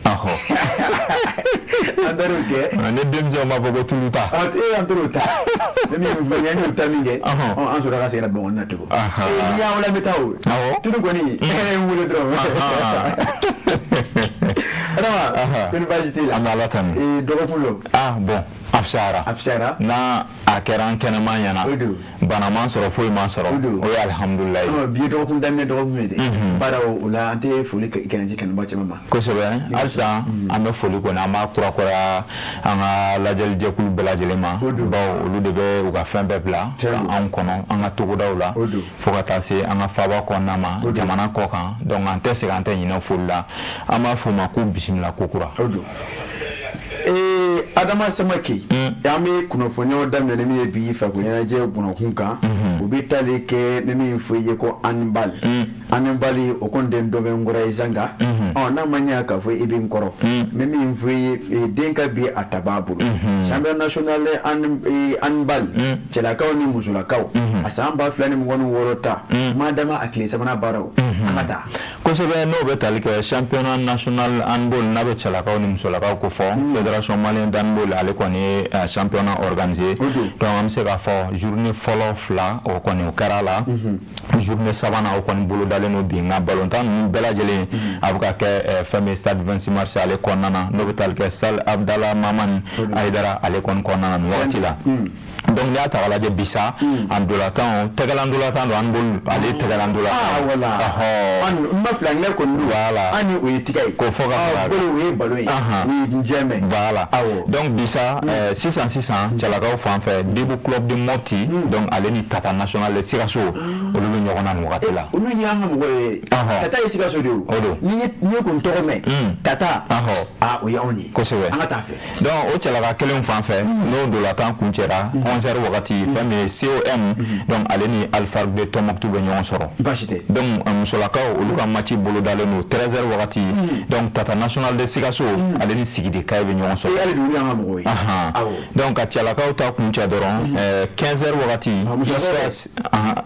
An taar'o kɛ. Ne denmisɛnw b'a fɔ ko tulu ta. An taar'o ta. Ne min fɔ an y'o ta min kɛ, an sɔrɔ ka segin ka Bamakɔ na tugun. Ni y'an wele, an bɛ taa o. Tulu kɔni, e ye n wele dɔrɔn. Adama, ko ni baasi t'e la? An bɛ Ala tanu. Dɔgɔkun don. Ah bon, a fisayara. A fisayara. N'a a kɛra an kɛnɛma ɲɛna. O don. Bana man sɔrɔ, foyi man sɔrɔ. O don. O ye alihamudulilayi. Bi ye dɔgɔkun daminɛ dɔgɔkun ye dɛ. Baara o la, an tɛ foli kɛnɛ kanuba caman ma. Kosɛbɛ, halisa an bɛ foli kɔni, an b'a kurakuraya an ka lajɛlijɛkulu bɛɛ lajɛlen ma, bawo olu de bɛ u ka fɛn bɛɛ bila ka anw kɔnɔ an ka togodaw la, fo ka taa se an ka faaba kɔnɔna ma, jamana kɔ kan. Donc an tɛ segin, an tɛ ɲinɛ foli la. An b'a f'o ma ko bisimila kokura. O don. Adama Samake, an bɛ kunnafoniyaw daminɛ ni min ye bi farikolo ɲɛnajɛ gunnakun kan, o bɛ tali kɛ ni min fɔ i ye ko handball. Handball o kɔni den dɔ bɛ n kɔrɔ ye zanga, ɔ n'a ma ɲɛ k'a fɔ i bɛ n kɔrɔ, n bɛ min fɔ i ye, den ka bi a ta b'a bolo. Championnat national handball, cɛlakaw ni musolakaw. A san 2026 ta madama a tile sabanan baaraw, an ka taa. Kosɛbɛ, n'o bɛ tali kɛ championnat national handball n'a bɛ cɛlakaw ni musolakaw ko fɔ, Fédération malienne d'handball ale kɔni ye championnat organisé. Donc an bɛ se k'a fɔ journée fɔlɔ fila, o kɔni o kɛra a la. Journée sabanan, o kɔni bolodalen don bi. Nka balontan ninnu bɛɛ lajɛlen a bɛ ka kɛ fɛn min stade 26 mars ale kɔnɔna na, n'o bɛ tali kɛ salle Abdallah Mamani Hayidara ale kɔni kɔnɔna na nin wagati la. Donc n'i y'a ta k'a lajɛ bi sa, a ntolantan, tɛgɛla ntolantan don, handball ale ye tɛgɛla ntolantan. Ah voilà, n ma fili, anglais kɔni don. Voilà. An ni o ye tigɛ ye. K'o fɔ ka fara. Bolo, o ye ballon ye. O ye jɛmɛ. Voilà. Donc bi sa, sisan sisan, cɛlakaw fan fɛ, Debu Club de Mopti, donc ale ni Tata National de Sikaso, olu bɛ ɲɔgɔn na nin wagati la. Olu y'an ka mɔgɔ ye. Tata ye Sikaso de ye o. O don. N'i ye kun tɔgɔ mɛn. Tata. Ah, o ye anw ye. Kosɛbɛ. An ka taa fɛ. Donc o cɛlaka kelen fan fɛ, n'o ntolantan kuncɛra 11h wagati, fɛn min ye COM, donc ale ni Alpha de Tombouctou bɛ ɲɔgɔn sɔrɔ. Baasi tɛ. Donc musolakaw, olu ka match bolodalen don 13h wagati. Donc Tata National de Sikaso, ale ni Sigidi Kaye bɛ ɲɔgɔn sɔrɔ. Ee, hali bi olu y'an ka mɔgɔw ye. Donc ka cɛlakaw ta kuncɛ dɔrɔn, 15h wagati,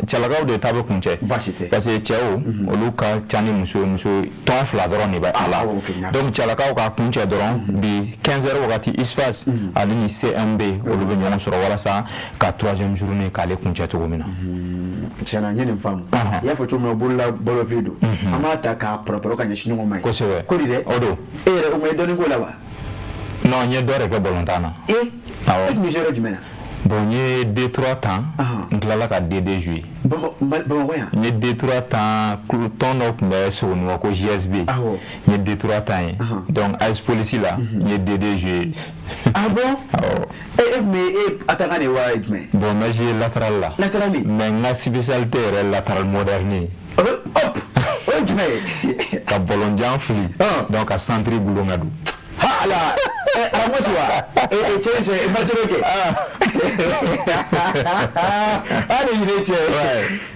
cɛlakaw de ta bɛ kuncɛ. Baasi tɛ. Parce que cɛw, olu ka ca ni muso ye, muso tɔn fila dɔrɔn de bɛ a la. Donc cɛlakaw ka kuncɛ dɔrɔn bi 15h wagati, ISFAS ale ni CMB, olu bɛ ɲɔgɔn sɔrɔ walasa ka troisième journée k'ale kuncɛ cogo min na. Tiɲɛna, n ye nin faamu. I y'a fɔ cogo min na, bolola balofili don. An b'a ta k'a pɔrɔpɔrɔ ka ɲɛsin ɲɔgɔn ma ye. Kosɛbɛ. Ko di dɛ? O don. E yɛrɛ, o ma ye dɔɔnin k'o la wa? Non, n ye dɔ de kɛ balontan na. Ee. Awɔ. E tun bɛ jouer yɔrɔ jumɛn na? Bon, n ye D3 tan, n tilala ka D2 jouer. Bamakɔ yan? N ye D3 tan, tɔn dɔ tun bɛ Sogonikɔ ko JSB. N ye D3 tan ye. Donc AS Police la, n ye D2 jouer. Ah bon? Awɔ. E tun bɛ e attaquant de wa jumɛn? Bon, n bɛ jouer latéral la. Latéral? Mais n ka spécialité yɛrɛ, latéral moderne ye. Hop! O ye jumɛn ye? Ka ballon jan fili. Donc ka centre gulon ka don. Ha ala! Ramos wa? Cɛ cɛ Marcelo kɛ. Hali ɲinɛ cɛ.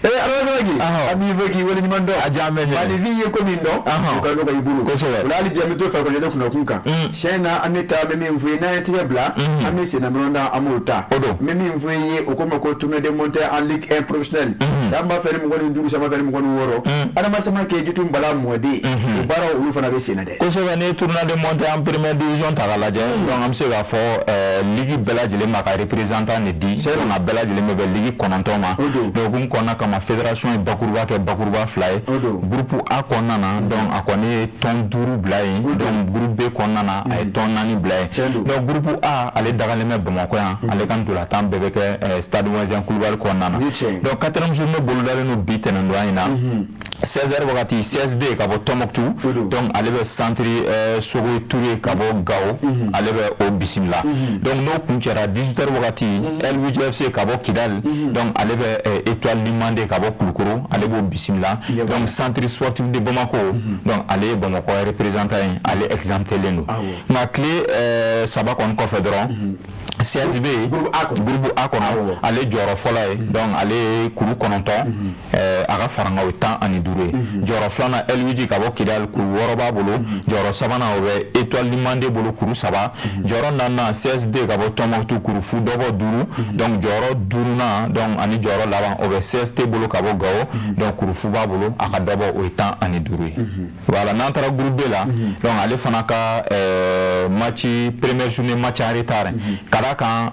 Ramos an b'i fɛ k'i waleɲuman dɔn. A diya bɛ ɲɛ. Maninfin ye ko min dɔn, o ka nɔgɔ i bolo. Kosɛbɛ. O la hali bi an bɛ to farikolo ɲɛnajɛ kunnakun kan. Siɲɛ in na, an bɛ taa, an bɛ min fɔ i ye, n'an ye tigɛ bila, an bɛ senna balontan, an b'o ta. O don. N bɛ min fɔ i ye, o ko ma ko tournoi de montée en Ligue 1 professionnelle. San 2025, san 2026. Adama Samake Jitu Bala mɔden. O baaraw, olu fana bɛ sen na dɛ. Kosɛbɛ, ni ye tournoi de montée en première division ta k'a lajɛ, donc an bɛ se k'a fɔ ligue bɛɛ lajɛlen b'a ka représentant de di. Donc a bɛɛ lajɛlen bɛ bɛn ligue 9 ma. Donc hukumu kɔnɔna kama, fédération ye bakuruba kɛ bakuruba fila ye. Groupe A kɔnɔna na, donc a kɔni ye tɔn duuru bila yen. Donc groupe B kɔnɔna na, a ye tɔn naani bila yen. Donc groupe A, ale dagalen bɛ Bamakɔ yan, ale ka ntolantan bɛɛ bɛ kɛ stade Ouezzin Coulibaly kɔnɔna na. Donc quatrième journée bolodalen don bi tɛnɛndonya in na, 16h wagati, CSD ka bɔ Tombouctou, donc ale bɛ centre Sogoy Touré ka bɔ Gao, ale bɛ o bisimila. Donc n'o kuncɛra 18h wagati, LWGFC ka bɔ Kidal, donc ale bɛ Étoile Limande ka bɔ Kulukoro, ale b'o bisimila. Donc centre sportif de Bamako, donc ale ye Bamakɔ représentant ye, ale exemptelen don. Nka tile saba kɔni kɔfɛ dɔrɔn, CSB groupe A kɔnɔ, ale jɔyɔrɔ fɔlɔ ye, donc ale ye kuru 9, a ka farankaw ye 15 ye. Jɔyɔrɔ filanan, LUG ka bɔ Kidal, kuru 6 b'a bolo. Jɔyɔrɔ sabanan, o bɛ Étoile Limande bolo, kuru 3. Jɔyɔrɔ naaninan, CSD ka bɔ Tombouctou, kuru fu dɔbɔ 5. Donc jɔyɔrɔ duurunan, donc ani jɔyɔrɔ laban, o bɛ CST bolo ka bɔ Gao, donc kuru fu b'a bolo, a ka dɔbɔ o ye 15 ye. Voilà, n'an taara groupe B la, donc ale fana ka match première journée, match en retard, ka d'a kan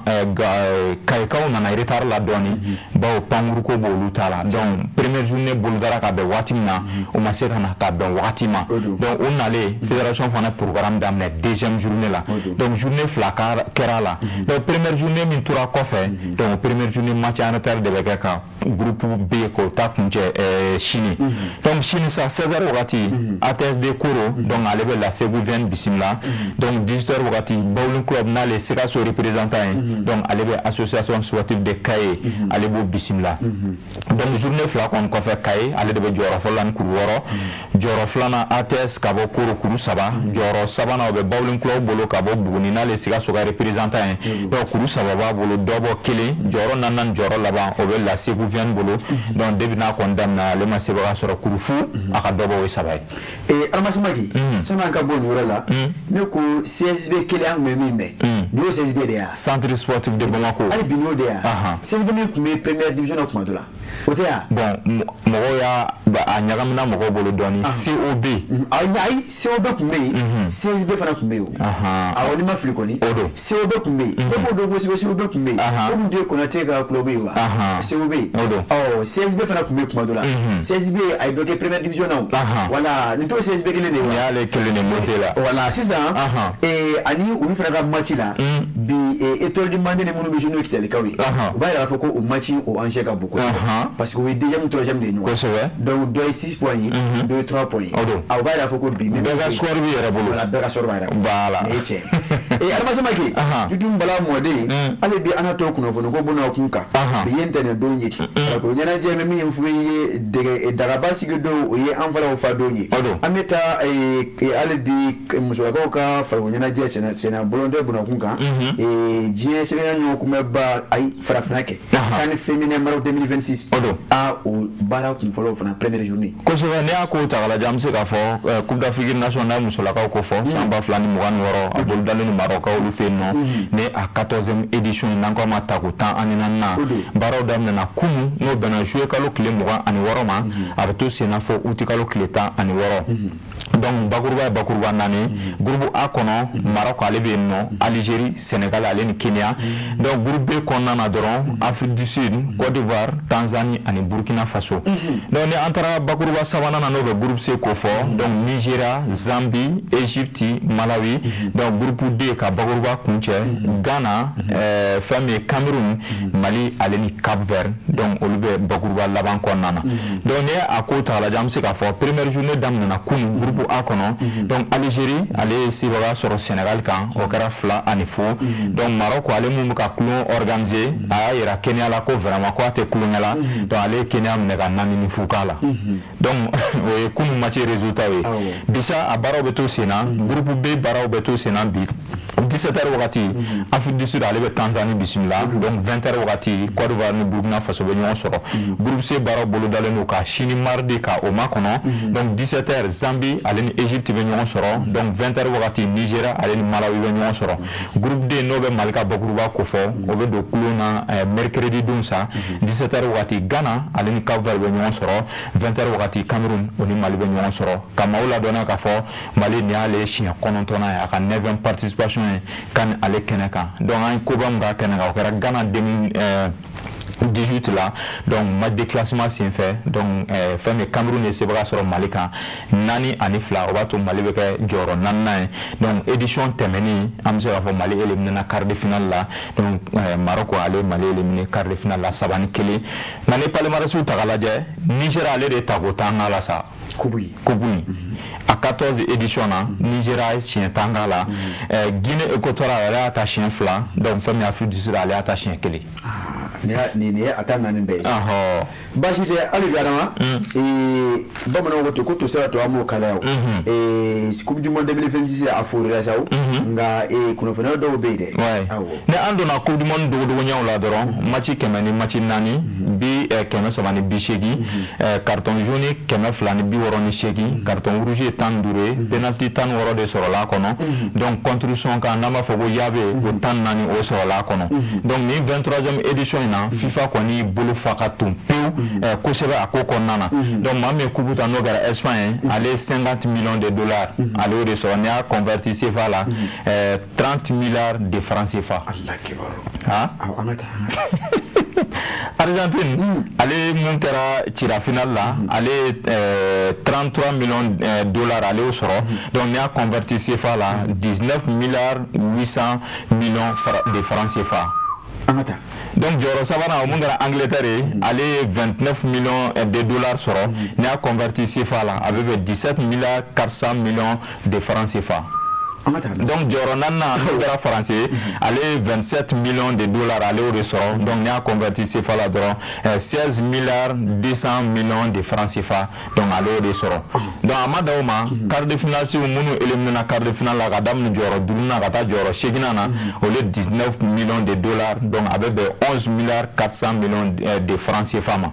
Kayikaw nana retard la dɔɔni, bawo pankuruko b'olu ta la. Donc première journée bolodara ka bɛn waati min na, o ma se ka na ka bɛn wagati ma. Donc o nalen, fédération fana programme daminɛ deuxième journée la. Donc journée fila kɛra la. Donc première journée min tora kɔfɛ, donc première journée match en retard de bɛ kɛ ka groupe B k'o ta kuncɛ sini. Donc sini sa, 16h wagati, ATSD Koro, donc ale bɛ la Segu Vɛn bisimila. Donc 18h wagati, Bowling Club, n'ale ye Sikaso représentant ye, donc ale bɛ association sportive de Kaye, ale b'o bisimila. Donc journée fila kɔni kɔfɛ, Kaye ale de bɛ jɔyɔrɔ fɔlɔ la ni kuru 6. Jɔyɔrɔ filanan, ATS ka bɔ Koro, kuru 3. Jɔyɔrɔ sabanan, o bɛ Bowling Club bolo ka bɔ Buguni, n'ale ye Sikaso ka représentant ye, donc kuru 3 b'a bolo, dɔ bɔ kelen. Jɔyɔrɔ naaninan, jɔyɔrɔ laban, o bɛ la Segu Vɛn bolo. Donc depuis n'a kɔni daminɛ, ale ma sebaga sɔrɔ, kuru fu, a ka dɔ bɔ o ye 3 ye. Adama Samake, sani an ka bɔ nin yɔrɔ la, ne ko CSB kelen, an tun bɛ min mɛn, nin y'o CSB de ye wa? Centre sportif de Bamako. Hali bi n'o de yan. CSB min tun bɛ première division na tuma dɔ la, o tɛ yan. Bon, mɔgɔw y'a a ɲagamina mɔgɔw bolo dɔɔni, COB. Ayi, COB tun bɛ yen, CSB fana tun bɛ yen o. Awɔ, n'i ma fili kɔni. O don. COB tun bɛ yen. E b'o dɔn kosɛbɛ, COB tun bɛ yen. O tun tɛ Konate ka club ye wa? COB. O don. Ɔ, CSB fana tun bɛ yen tuma dɔ la. CSB a ye dɔ kɛ première division na o. Voilà, nin t'o CSB kelen de ye wa? Nin y'ale kelen de monté la. Voilà, sisan. Ani olu fana ka match la. Bi Étoile du Mande ni minnu bɛ jouer, n'o ye Kitalikaw ye. U b'a yira k'a fɔ ko o match o enjeu ka bon kosɛbɛ. Parce que o ye deuxième, troisième de ye ɲɔgɔn. Donc dɔ ye 6 points ye, dɔ ye 3 points ye. O don. A, o b'a yira k'a fɔ ko bi. Bɛɛ ka score b'i yɛrɛ bolo. Voilà, bɛɛ ka score b'a yɛrɛ bolo. Voilà. Nin ye tiɲɛ ye. Adama Samake. Dutun Bala mɔden. Hali bi an ka to kunnafoni ko bɔnna kun kan. Bi ye ntɛnɛn don ye. Farikolo ɲɛnajɛ bɛ min f'i ye, dɛgɛ dagaba sigi don, o ye an falaw fa don ye. O don. An bɛ taa hali bi musolakaw ka farikolo ɲɛnajɛ senna bolonɔ bɔnna kun kan. Diɲɛ sɛbɛnna ɲɔgɔn kunbɛnba, ayi, farafinna kɛ. CAN féminin Maroc 2026. O don. A, o baara kun fɔlɔ fana, première journée. Kosɛbɛ, n'i y'a ko ta k'a lajɛ, an bɛ se k'a fɔ Coupe d'Afrique nationale musolakaw ko fɔ san 2026, a bolodalen don Maroc olu fɛ yen nɔ, ni a 14e édition ye, n'an ko a ma tako 14nan. Baaraw daminɛna kunun, n'o bɛnna juillet kalo tile 26 ma, a bɛ to sen na fo août kalo tile 16. Donc bakuruba ye bakuruba naani. Groupe A kɔnɔ, Maroc ale bɛ yen nɔ, Algérie, Sénégal ale ni Kenya. Donc groupe B kɔnɔna na dɔrɔn, Afrique du Sud, Côte d'Ivoire, Tanzanie ani Burkina Faso. Donc ni an taara bakuruba sabanan na, n'o bɛ groupe C ko fɔ, donc Nigeria, Zambie, Égypte, Malawi. Donc groupe D ka bakuruba kuncɛ, Ghana, fɛn min ye Cameroun, Mali ale ni Cap Vert. Donc olu bɛ bakuruba laban kɔnɔna na. Donc n'i ye a ko ta k'a lajɛ, an bɛ se k'a fɔ première journée daminɛna kunun groupe A kɔnɔ. Donc Algérie ale ye sebaga sɔrɔ Sénégal kan, o kɛra 2-0. Donc Maroc ale mun bɛ ka tulon organiser, a y'a yira Kenya la ko vraiment ko a tɛ tulonkɛ la. Donc ale ye Kenya minɛ ka 4-0 k'a la. Donc o ye kunun match résultat ye. Bi sa, a baaraw bɛ to sen na. Groupe B baaraw bɛ to sen na bi 17h wagati, Afrique du Sud ale bɛ Tanzanie bisimila. Donc 20h wagati, Côte d'Ivoire ni Burkina Faso bɛ ɲɔgɔn sɔrɔ. Groupe C baaraw bolodalen don ka sini mardi ka o makɔnɔ. Donc 17h, Zambie ale ni Égypte bɛ ɲɔgɔn sɔrɔ. Donc 20h wagati, Nigeria ale ni Malawi bɛ ɲɔgɔn sɔrɔ. Groupe D, n'o bɛ Mali ka bakuruba kofɔ, o bɛ don kulon na mercredi don sa 17h wagati, Ghana ale ni Cap Vert bɛ ɲɔgɔn sɔrɔ. 20h wagati, Cameroun o ni Mali bɛ ɲɔgɔn sɔrɔ. Ka maaw ladɔnniya k'a fɔ Mali nin y'ale siɲɛ 9nan ye, a ka 9e participation ye CAN ale kɛnɛ kan. Donc an ye koba min k'a kɛnɛ kan, o kɛra Ghana 2018 la. Donc match de classement senfɛ, donc fɛn min Cameroun ye sebaga sɔrɔ Mali kan 4-2, o b'a to Mali bɛ kɛ jɔyɔrɔ naaninan ye. Donc édition tɛmɛnen, an bɛ se k'a fɔ Mali éliminé na quart de finale la. Donc Maroc ale Mali éliminé quart de finale la 3-1. Nka ni palmarès ta k'a lajɛ, Niger ale de tako 10 k'a la sa. Coupe Coupe in a 14 édition na, Nigeria ye siɲɛ 10 k'a la, Guinée équatoriale ale y'a ta siɲɛ 2, donc fɛn min Afrique du Sud ale y'a ta siɲɛ 1. Nin ye a ta naani bɛɛ ye. Baasi tɛ hali bi Adama. Bamananw ko ten ko to sera to an b'o kalaya o. Coupe du monde 2026 a forila sa o. Nka kunnafoniya dɔw bɛ yen dɛ. Ni an donna coupe du monde dogodogoɲɛw la dɔrɔn, match 100 ni match 4 bi 380, carton jaune 268, carton rouge ye 15 ye, penalty 16 de sɔrɔla a kɔnɔ. Donc contre son kan, n'an b'a fɔ ko yabe, o 14 o sɔrɔla a kɔnɔ. Donc nin 23e édition in na, FIFA kɔni bolo fa ka ton pewu kosɛbɛ a ko kɔnɔna na. Donc maa min ye coupe ta, n'o kɛra Espagne ye, ale ye 50 millions de dollars ale y'o de sɔrɔ. N'i y'a converti CFA la, 30 milliards de francs CFA. Argentine ale mun kɛra cira finale la, ale ye 33 millions dollars ale y'o sɔrɔ. Donc n'i y'a converti CFA la, 19 milliards 800 millions de francs CFA. Donc jɔyɔrɔ sabanan, o mun kɛra Angleterre ye, ale ye 29 millions de dollars sɔrɔ. N'i y'a converti CFA la, a bɛ bɛn 17 milliards 400 millions de francs CFA. Donc jɔyɔrɔ naaninan, n'o kɛra France ye, ale ye 27 millions de dollars ale y'o de sɔrɔ. Donc n'i y'a converti CFA la dɔrɔn, 16 milliards 200 millions de francs CFA, donc ale y'o de sɔrɔ. Donc a ma dan o ma, quart de finale minnu éliminé na quart de finale la, ka daminɛ jɔyɔrɔ duurunan ka taa jɔyɔrɔ seeginnan na, olu ye 19 millions de dollars, donc a bɛ bɛn 11 milliards 400 millions de francs CFA ma.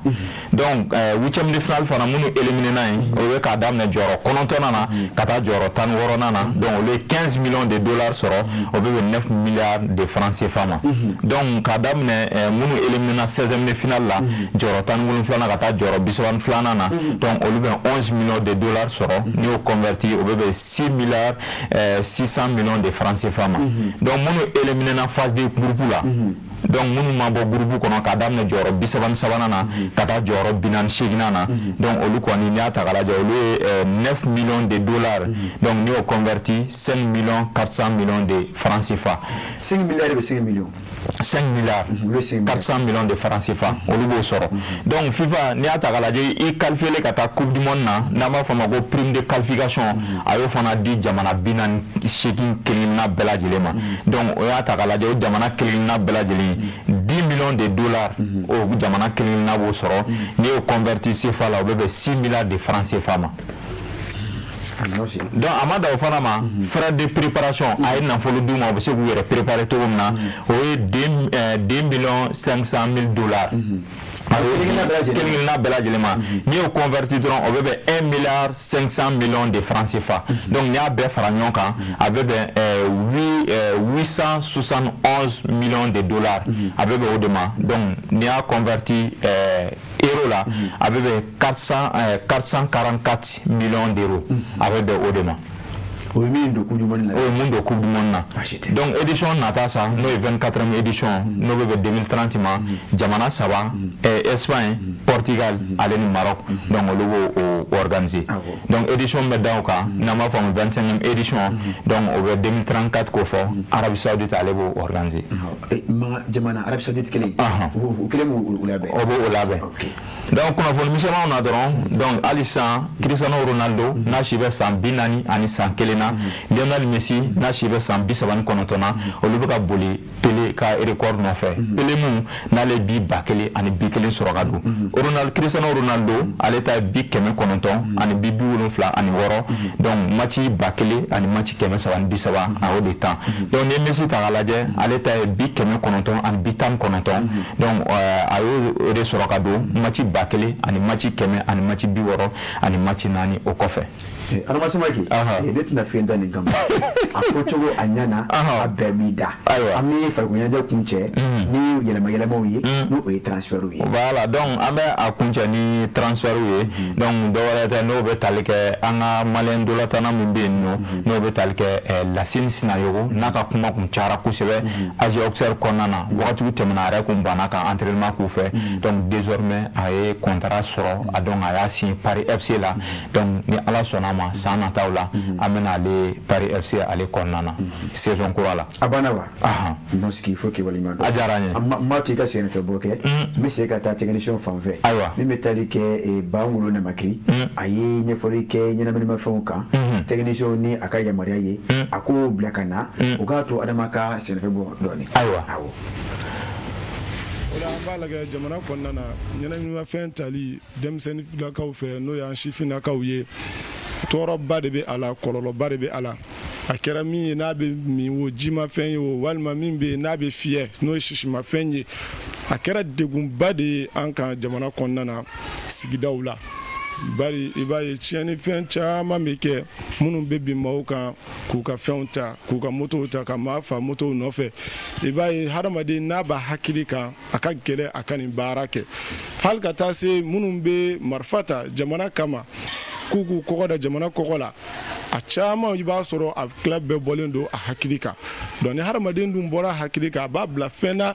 Donc huitième de finale fana, minnu éliminé na yen, o bɛ k'a daminɛ jɔyɔrɔ kɔnɔntɔnnan na ka taa jɔyɔrɔ 16nan na, donc olu ye 15 millions de dollars sɔrɔ, o bɛ bɛn 9 milliards de francs CFA ma. Donc k'a daminɛ minnu éliminer 16e de finale la, jɔyɔrɔ 17nan ka taa jɔyɔrɔ 32nan na, donc olu bɛ 11 millions de dollars sɔrɔ. N'i y'o converti, o bɛ bɛn 6 milliards 600 millions de francs CFA ma. Donc minnu éliminer phase de groupe la, donc minnu ma bɔ groupe kɔnɔ, k'a daminɛ jɔyɔrɔ 33nan na ka taa jɔyɔrɔ 48nan na, donc olu kɔni, n'i y'a ta k'a lajɛ, olu ye 9 millions de dollars. Donc n'i y'o converti, 5 millions 400 millions de francs CFA. 5 milliards bɛ 5 millions. 5 milliards 400 millions de francs CFA, olu b'o sɔrɔ. Donc FIFA, n'i y'a ta k'a lajɛ, i qualifié ka taa Coupe du monde na, n'an b'a fɔ a ma ko prime de qualification, a y'o fana di jamana 48 kelenkelenna bɛɛ lajɛlen ma. Donc o y'a ta k'a lajɛ, o jamana kelenkelenna bɛɛ lajɛlen, 10 millions de dollars, o jamana kelenkelenna b'o sɔrɔ. N'i y'o converti CFA la, o bɛ bɛn 6 milliards de francs CFA ma. Donc a ma dan o fana ma, frais de préparation, a ye nafolo d'u ma, u bɛ se k'u yɛrɛ préparer cogo min na, o ye 2 millions 500 mille dollars kelen kelenna bɛɛ lajɛlen ma. N'i y'o converti dɔrɔn, o bɛ bɛn 1 milliard 500 millions de francs CFA. Donc n'i y'a bɛɛ fara ɲɔgɔn kan, a bɛ bɛn 871 millions de dollars, a bɛ bɛn o de ma. Donc n'i y'a converti euro la, a bɛ bɛn 444 millions d'euros, a bɛ bɛn o de ma. O ye min don Coupe du monde la. O ye mun don Coupe du monde na. Donc édition nata sa, n'o ye 24e édition, n'o bɛ bɛn 2030 ma, jamana saba, Espagne, Portugal ale ni Maroc, donc olu b'o o organiser. Donc édition bɛ da o kan, n'an b'a fɔ a ma 25e édition, donc o bɛ 2034 ko fɔ, Arabie Saoudite ale b'o organiser. Ma jamana Arabie Saoudite kelen, o kelen b'o labɛn. O b'o labɛn. Donc kunnafoni misɛnmanw na dɔrɔn, donc hali sisan Cristiano Ronaldo n'a si bɛ san 41 na, Lionel Messi n'a si bɛ san 39 na, olu bɛ ka boli Pele ka record nɔfɛ. Pele mun n'ale bi 1000 ani bi 1 sɔrɔ ka don. Ronaldo, Cristiano Ronaldo, ale ta ye bi 900 ani bi 76, donc match 1000 ani match 330, a y'o de tan. Donc ni ye Messi ta k'a lajɛ, ale ta ye bi 900 ani bi 19, donc a y'o de sɔrɔ ka don match 1000 ani match 100 ani match 60 ani match 4 o kɔfɛ. Adama Samake, ne tɛna fɛn da nin kama, a fɔ cogo a ɲɛna, a bɛɛ m'i da. An bɛ farikolo ɲɛnajɛ kun cɛ ni yɛlɛma yɛlɛmaw ye, n'o o ye transfert ye. Voilà, donc an bɛ a kuncɛ ni transfert ye. Donc dɔ wɛrɛ tɛ, n'o bɛ tali kɛ an ka malien dolatana min bɛ yen nɔ, n'o bɛ tali kɛ Lasine Sinayogo, n'a ka kuma kun cayara kosɛbɛ AJ Auxerre kɔnɔna na wagatiw tɛmɛna, a yɛrɛ kun banna ka entraînement k'u fɛ. Donc désormais a ye contrat sɔrɔ, a donc a y'a signé Paris FC la. Donc ni Ala sɔnna ma, san nataw la, an bɛna ale Paris FC ale kɔnɔna na saison kura la. A banna wa? Non, ce qu'il faut k'i waleɲuman dɔn. A diyara n ye. N m'a to i ka sɛgɛnfɛn bɔ kɛ, n bɛ segin ka taa technicien fan fɛ. Ayiwa. Min bɛ tali kɛ Bangolo Namakiri, a ye ɲɛfɔli kɛ ɲɛnaminimafɛnw kan. Technicien ni a ka yamaruya ye, a k'o bila ka na, o k'a to Adama ka sɛgɛnfɛn bɔ dɔɔnin. Ayiwa. Awɔ. O la an b'a lajɛ jamana kɔnɔna na, ɲɛnaminimafɛn tali denmisɛnninlakaw fɛ, n'o y'an sifinnakaw ye, tɔɔrɔba de bɛ a la, kɔlɔlɔba de bɛ a la. A kɛra min ye n'a bɛ min o, jimafɛn ye o, walima min bɛ yen n'a bɛ fiyɛ, n'o ye sisimafɛn ye, a kɛra degunba de ye an kan jamana kɔnɔna na, sigidaw la. Bari i b'a ye tiɲɛnifɛn caman bɛ kɛ minnu bɛ bin maaw kan k'u ka fɛnw ta, k'u ka motow ta, ka maa fa motow nɔfɛ. I b'a ye hadamaden n'a b'a hakili kan, a ka gɛlɛn a ka nin baara kɛ, hali ka taa se minnu bɛ marifa ta jamana kama k'u k'u kɔgɔ da jamana kɔgɔ la. A caman, i b'a sɔrɔ a tila bɛɛ bɔlen don a hakili kan. Donc ni hadamaden dun bɔra a hakili kan, a b'a bila fɛn na,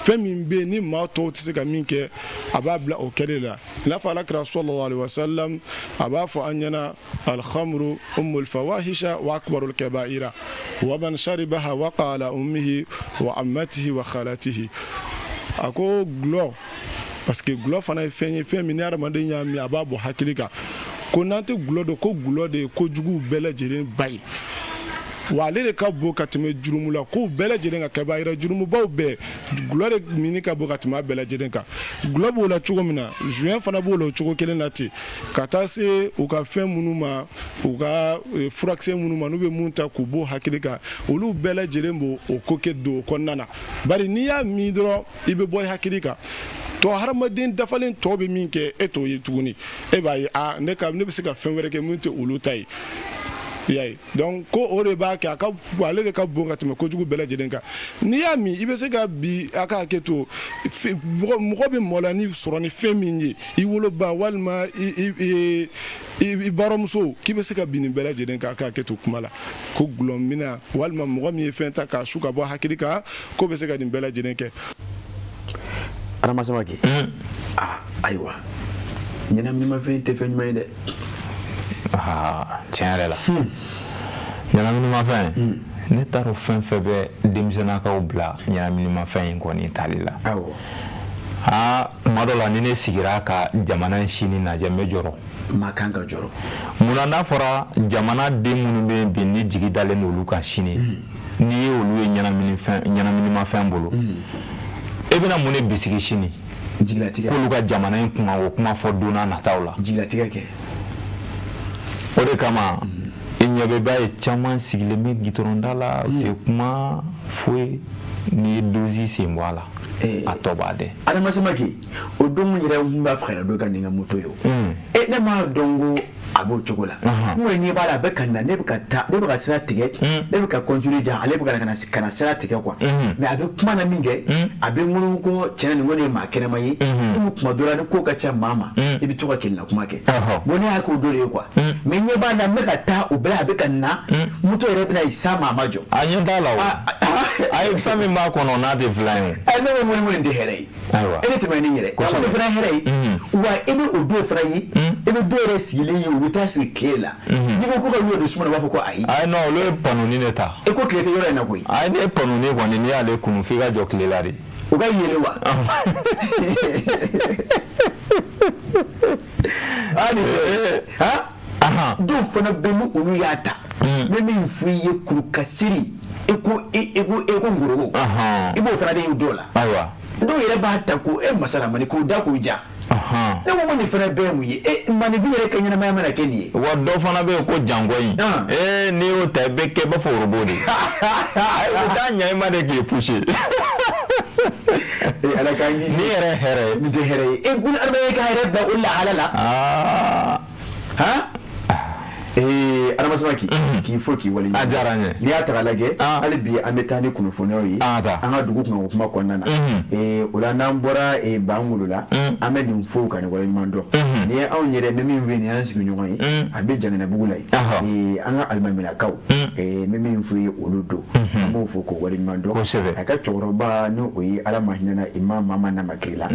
fɛn min bɛ yen ni maa tɔw tɛ se ka min kɛ, a b'a bila o kɛlen la. I n'a fɔ Alakira sallallahu alaihi wasallam a b'a fɔ an ɲɛna: alhamru ummul fawahisha wa akbarul kabaira wa man sharibaha waqa ala ummihi wa ammatihi wa khalatihi. A ko gulɔ, parce que gulɔ fana ye fɛn ye, fɛn min ni hadamaden y'a min, a b'a bɔ hakili kan, ko n'an tɛ gulɔ dɔn, ko gulɔ de ye kojuguw bɛɛ lajɛlen ba ye, wa ale de ka bon ka tɛmɛ jurumu la kow bɛɛ lajɛlen kan, kabayira jurumubaw bɛɛ, gulɔ de minni ka bon ka tɛmɛ a bɛɛ lajɛlen kan. Gulɔ b'o la cogo min na, joint fana b'o la o cogo kelen na ten, ka taa se u ka fɛn minnu ma, u ka furakisɛ minnu ma, n'u bɛ mun ta k'u b'o hakili kan, olu bɛɛ lajɛlen b'o o ko kɛ don o kɔnɔna na. Bari n'i y'a min dɔrɔn, i bɛ bɔ i hakili kan tɔ, hadamaden dafalen tɔ bɛ min kɛ, e t'o ye tuguni. E b'a ye a ne ka ne bɛ se ka fɛn wɛrɛ kɛ min tɛ olu ta ye. I y'a ye, donc ko o de b'a kɛ a ka ale de ka bon ka tɛmɛ kojugu bɛɛ lajɛlen kan. N'i y'a min, i bɛ se ka bi a ka hakɛ to, mɔgɔ bɛ mɔɔ la ni sɔrɔ ni fɛn min ye, i woloba walima i baramuso, k'i bɛ se ka bin nin bɛɛ lajɛlen kan, a ka hakɛ to kuma la, ko gulɔminna walima mɔgɔ min ye fɛn ta k'a su ka bɔ hakili kan, k'o bɛ se ka nin bɛɛ lajɛlen kɛ. Adama Samake, aa ayiwa, ɲɛnaminimafɛn tɛ fɛn ɲuman ye dɛ. Aa, tiɲɛ yɛrɛ la, ɲɛnaminimafɛn, ne t'a dɔn fɛn fɛn bɛ denmisɛnnakaw bila ɲɛnaminimafɛn in kɔni tali la. Aa, tuma dɔ la, ni ne sigira ka jamana in sini lajɛ, n bɛ jɔrɔ. Maa kan ka jɔrɔ. Munna? N'a fɔra jamana den minnu bɛ yen bi, ni jigi dalen don olu kan sini, n'i ye olu ye ɲɛnaminimafɛn bolo, e bɛna mun de bisigi sini? Jigilatigɛ. K'olu ka jamana in kunkan o kuma fɔ don n'a nataw la. Jigilatigɛ kɛ. O de kama i ɲɛ bɛ b'a ye, caman sigilen bɛ gitɔrɔnda la, u tɛ kuma foyi. N'i ye dosi sen bɔ a la, a tɔ b'a dɛ. Adama Samake, o don yɛrɛ n tun b'a fɛ ka dɔ ka nin ka moto ye o. E, ne m'a dɔn ko a b'o cogo la. N kɔni ɲɛ b'a la, a bɛ ka na, ne bɛ ka taa, ne bɛ ka sira tigɛ, ne bɛ ka continuer jan, ale bɛ ka na sira tigɛ quoi. Mais a bɛ kuma na min kɛ, a bɛ ŋunu ko tiɲɛ na nin kɔni ye maa kɛnɛma ye. Komi tuma dɔ la, ni ko ka ca maa ma, i bɛ to ka kelenna kuma kɛ. Bon, ne y'a k'o dɔ de ye quoi. Mais n ɲɛ b'a la, n bɛ ka taa o bɛɛ la, a bɛ ka na, moto yɛrɛ bɛna s'a ma, a ma jɔ. A ɲɛ t'a la o. A ye fɛn min b'a kɔnɔ, n'a tɛ filan ye o. Ɛ, ne ko ŋo nin tɛ hɛrɛ ye. Ayiwa. E ne tɛmɛ ni yɛrɛ. Kosɛbɛ. O fana hɛrɛ ye. Wa i bɛ o dɔw fana ye, i bɛ dɔw yɛrɛ sigilen ye, u bɛ taa sigi tile la. N'i ko ko ka y'o don suma na, u b'a fɔ ko ayi. Ayi, non, olu ye panneau de ta. E ko tile tɛ yɔrɔ in na koyi. Ayi, ne ye panneau kɔni, n'i y'ale kunu, f'i ka jɔ tile la de. U ka yɛlɛ wa. Ah, nin tɛ. Han? Dɔw fana bɛ, ni olu y'a ta. N bɛ min f'i ye, kurukasiri, i ko ngorogo. I b'o fana de ye dɔw la. Ayiwa. Dɔw yɛrɛ b'a ta ko e masaramani k'o da k'o ja. Ne ko nin fana bɛɛ ye mun ye? E maninfin yɛrɛ ka ɲɛnamaya mana kɛ nin ye. Wa dɔ fana bɛ yen ko jankɔyi. Ee, n'i y'o ta, i bɛ kɛ i b'a fɔ robot de. Ayi, o t'a ɲɛ i ma de k'i pousser. Ee, Ala k'an kisi. Ni yɛrɛ hɛrɛ ye. Nin tɛ hɛrɛ ye. E buna adamaden ka hɛrɛ bila o lahala la. Han? Ee, Adama Samake, k'i fo k'i waleɲuman. A diyara n ye. N'i y'a ta k'a lajɛ, hali bi an bɛ taa ni kunnafoniyaw ye. An ka taa. An ka dugu kunkanko kuma kɔnɔna na. Ee, o la n'an bɔra Bangolo la, an bɛ nin fo ka nin waleɲuman dɔn. Nin ye anw yɛrɛ, n bɛ min f'i ye, nin y'an sigiɲɔgɔn ye. A bɛ Janganabugu la yen. Ee, an ka alimamilakaw. Ee, n bɛ min f'i ye, olu don. An b'o fo k'o waleɲuman dɔn. Kosɛbɛ. A ka cɛkɔrɔba, n'o o ye Ala ma hinɛna Imam Mama Namakirila.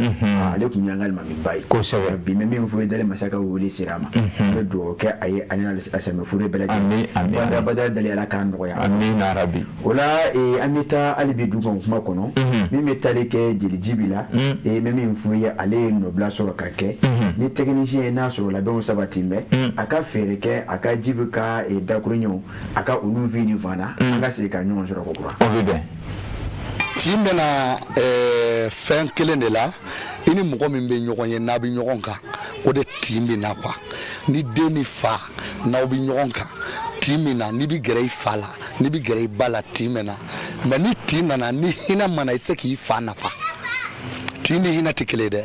Ale tun y'an ka alimamiba ye. Kosɛbɛ. Bi n bɛ min f'i ye, Dali Masa ka wele sera a ma. An bɛ dugawu kɛ a ye ani alisilamɛ fure bɛɛ lajɛlen. Ami, ami, Bada ami. bada dali, Ala k'a nɔgɔya. Amina rabi. O la an bɛ taa hali bi du kɔnɔ kuma kɔnɔ, min bɛ taali kɛ jeli Jibi la. N bɛ min f'u ye, ale ye nɔbila sɔrɔ ka kɛ ni technicien ye, n'a sɔrɔ labɛnw sabati bɛ, a ka fɛɛrɛ kɛ a ka Jibi ka dakuruɲɛw, a ka olu fi ni fana, an ka segin ka ɲɔgɔn sɔrɔ ko kura. O bɛ bɛn. Tin bɛna fɛn kelen de la, i ni mɔgɔ min bɛ ɲɔgɔn ye, n'a bɛ ɲɔgɔn kan, o de tin bɛ na quoi. Ni den ni fa n'aw bɛ ɲɔgɔn kan, tin bɛ na. N'i bɛ gɛrɛ i fa la, n'i bɛ gɛrɛ i ba la, tin bɛ na. Mais ni tin nana, ni hinɛ ma na, i tɛ se k'i fa nafa. Tin ni hinɛ tɛ kelen ye dɛ.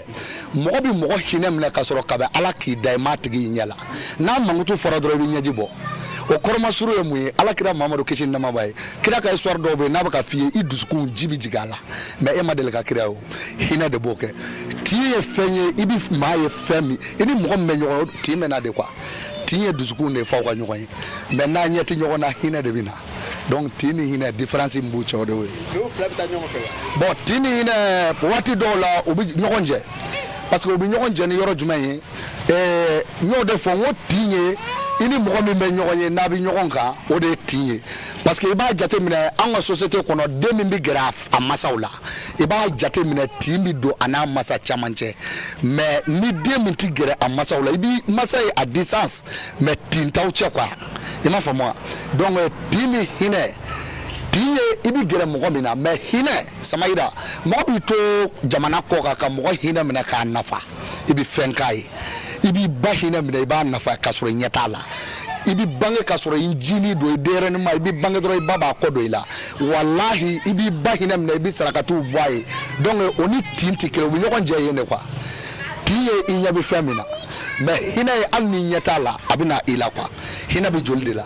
Mɔgɔ bɛ mɔgɔ hinɛ minɛ ka sɔrɔ kabi Ala k'i da, i m'a tigi i ɲɛ la. N'a mankutu fɔra dɔrɔn, i bɛ ɲɛji bɔ. O kɔrɔmasuru ye mun ye? Ala kira Mamadu, kisi ni nɛɛma b'a ye, kira ka histoire dɔw bɛ yen, n'a bɛ ka f'i ye, i dusukun ji bɛ jigin a la. Mais e ma deli ka kira ye. O hinɛ de b'o kɛ. Tin ye fɛn ye, i bɛ maa ye fɛn min, i ni mɔgɔ min bɛ ɲɔgɔn ye, tin bɛ na de quoi. Tin ye dusukun de ye f'aw ka ɲɔgɔn ye. Mais n'a ɲɛ tɛ ɲɔgɔn na, hinɛ de bɛ na. Donc tin ni hinɛ, différence min b'u cɛ, o de y'o ye. Bon, tin ni hinɛ, waati dɔw la, u bɛ ɲɔgɔn jɛ, parce que u bɛ ɲɔgɔn jɛ ni yɔrɔ jumɛn ye? N y'o de fɔ n ko tin ye i ni mɔgɔ min bɛ ɲɔgɔn ye, n'a bɛ ɲɔgɔn kan, o de ye tin ye. Parce que i b'a jateminɛ, an ka société kɔnɔ, den min bɛ gɛrɛ a masaw la, i b'a jateminɛ, tin bɛ don a n'a masa caman cɛ. Mais ni den min tɛ gɛrɛ a masaw la, i b'i masa ye à distance, mais tin t'aw cɛ quoi. I m'a faamu wa? Donc tin ni hinɛ, tin ye i bɛ gɛrɛ mɔgɔ min na, mais hinɛ Samayira, mɔgɔ b'i to jamana kɔ kan ka mɔgɔ hinɛ minɛ k'a nafa, i bɛ fɛn k'a ye. I b'i ba hinɛ minɛ, i b'a nafa k'a sɔrɔ i ɲɛ t'a la. I bɛ bange k'a sɔrɔ i jinin don, i denyɛrɛnin ma, i bɛ bange dɔrɔn, i ba b'a kɔ don i la. Walahi, i b'i ba hinɛ minɛ, i bɛ sarakatiw bɔ a ye. Donc o ni tin tɛ kelen, u bɛ ɲɔgɔn jɛ yen de quoi. Tin ye i ɲɛ bɛ fɛn min na, mais hinɛ ye hali ni ɲɛ t'a la, a bɛ na i la quoi. Hinɛ bɛ joli de la.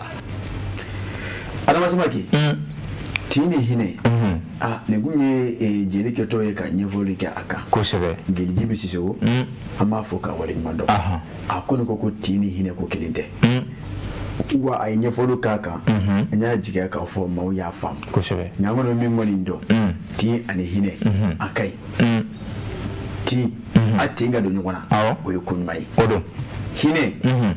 Adama Samake, tin ni hinɛ, ah, nin kun ye jeli kɛtɔ ye ka ɲɛfɔli kɛ a kan. Kosɛbɛ. Jeli Jibi Sisoko, an b'a fo ka waleɲuman dɔn. A ko ne ko tin ni hinɛ ko kelen tɛ. Wa a ye ɲɛfɔliw k'a kan, n y'a jigiya k'a fɔ maaw y'a faamu. Kosɛbɛ. Nka an kɔni bɛ min kɔni dɔn, tin ani hinɛ, a ka ɲi. Tin, a tin ka don ɲɔgɔn na, o ye ko ɲuman ye. O don. Hinɛ,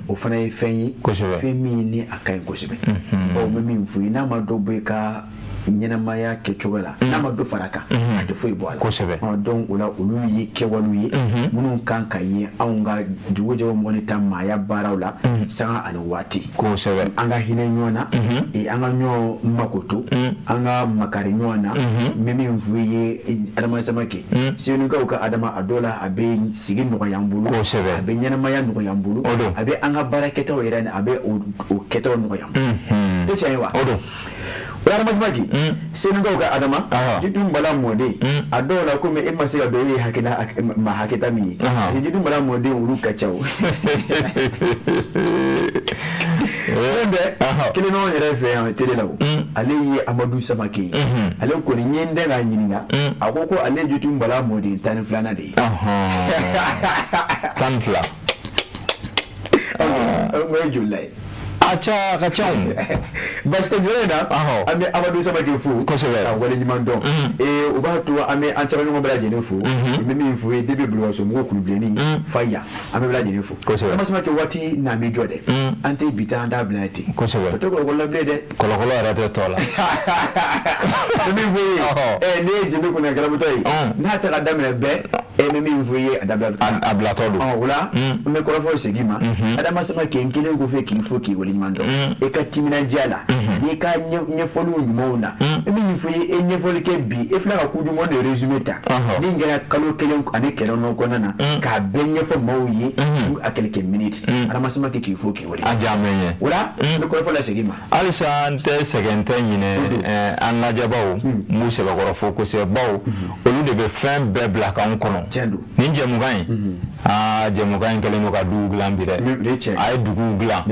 o fana ye fɛn ye. Kosɛbɛ. Fɛn min ni a ka ɲi kosɛbɛ. Bawo n bɛ min fɔ i ye, n'a ma dɔ bɔ i ka ɲɛnamaya kɛcogo la, n'a ma dɔ fara a kan, a tɛ foyi bɔ a la. Kosɛbɛ. Donc o la, olu ye kɛwalew ye minnu kan ka ye anw ka dugu jɛ mɔgɔ ni ta maaya baaraw la, sanga ani waati. Kosɛbɛ. An ka hinɛ ɲɔgɔn na, an ka ɲɔgɔn makoto, an ka makari ɲɔgɔn na. N bɛ min fɔ i ye, Adama Samake, Senukaw ka Adama, a dɔw la a bɛ sigi nɔgɔya an bolo. Kosɛbɛ. A bɛ ɲɛnamaya nɔgɔya an bolo. O don. A bɛ an ka baara kɛtaw yɛrɛ, a bɛ o kɛtaw nɔgɔya an bolo. O tiɲɛ ye wa? O don. O Adama Samake, Senukaw ka Adama, Jitu Bala mɔden, a dɔw la komi e ma se ka dɔn e ye hakɛla maa hakɛta min ye, parce que Jitu Bala mɔden olu ka ca o. N'o tɛ, kelen b'anw yɛrɛ fɛ yan télé la o, ale ye Amadu Samake ye, ale kɔni n ye n dɛn k'a ɲininka, a ko ale ye Jitu Bala mɔden 12nan de ye. 12. O ye joli la ye? A ca, a ka ca o. Basi tɛ jɔn in na, an bɛ Amadu Samake fo. Kosɛbɛ. Ka waleɲuman dɔn. O b'a to an bɛ an cɛbaɲɔgɔn bɛɛ lajɛlen fo. N bɛ min fɔ ye, depuis Bulukasobugu Kulubilenni fa yan, an bɛ bɛɛ lajɛlen fo. Kosɛbɛ. Adama Samake, waati n'an bɛ jɔ dɛ. An tɛ bi ta, an t'a bila yan ten. Kosɛbɛ. O tɛ kɔlɔkɔlɔ la bilen dɛ. Kɔlɔkɔlɔ yɛrɛ tɛ tɔ la. N bɛ min fɔ ye, ne ye jenbe kɔni garabutɔ ye, n'a ta ka daminɛ bɛɛ, n bɛ min fɔ i ye, a dabila. A bilatɔ don. O la, n bɛ kɔrɔfɔ segin ma. Adama Samake, n kelen kɔfɛ k'i fo k'i waleɲuman dɔn. E ka timinandiya la, n'i ka ɲɛfɔliw ɲumanw na, n bɛ min fɔ i ye, e ɲɛfɔli kɛ bi, e filɛ ka coupe du monde de résumé ta. Min kɛra kalo 1 ani kɛlɛ kɔnɔna na, k'a bɛɛ ɲɛfɔ maaw ye à quelques minutes. Adama Samake, k'i fo k'i waleɲuman. A diyara n ye. O la, n bɛ kɔrɔfɔ lasegin ma. Halisa n tɛ sɛgɛn, n tɛ ɲinɛ an lajɛbaw, n b'u sɛbɛkɔrɔ fo kosɛbɛ, bawo olu de bɛ fɛn bɛɛ bila k'anw kɔnɔ. Tiɲɛ don. Nin jɛmukan in, aa, jɛmukan in kɛlen don ka duw dilan bi dɛ. A ye duguw dilan,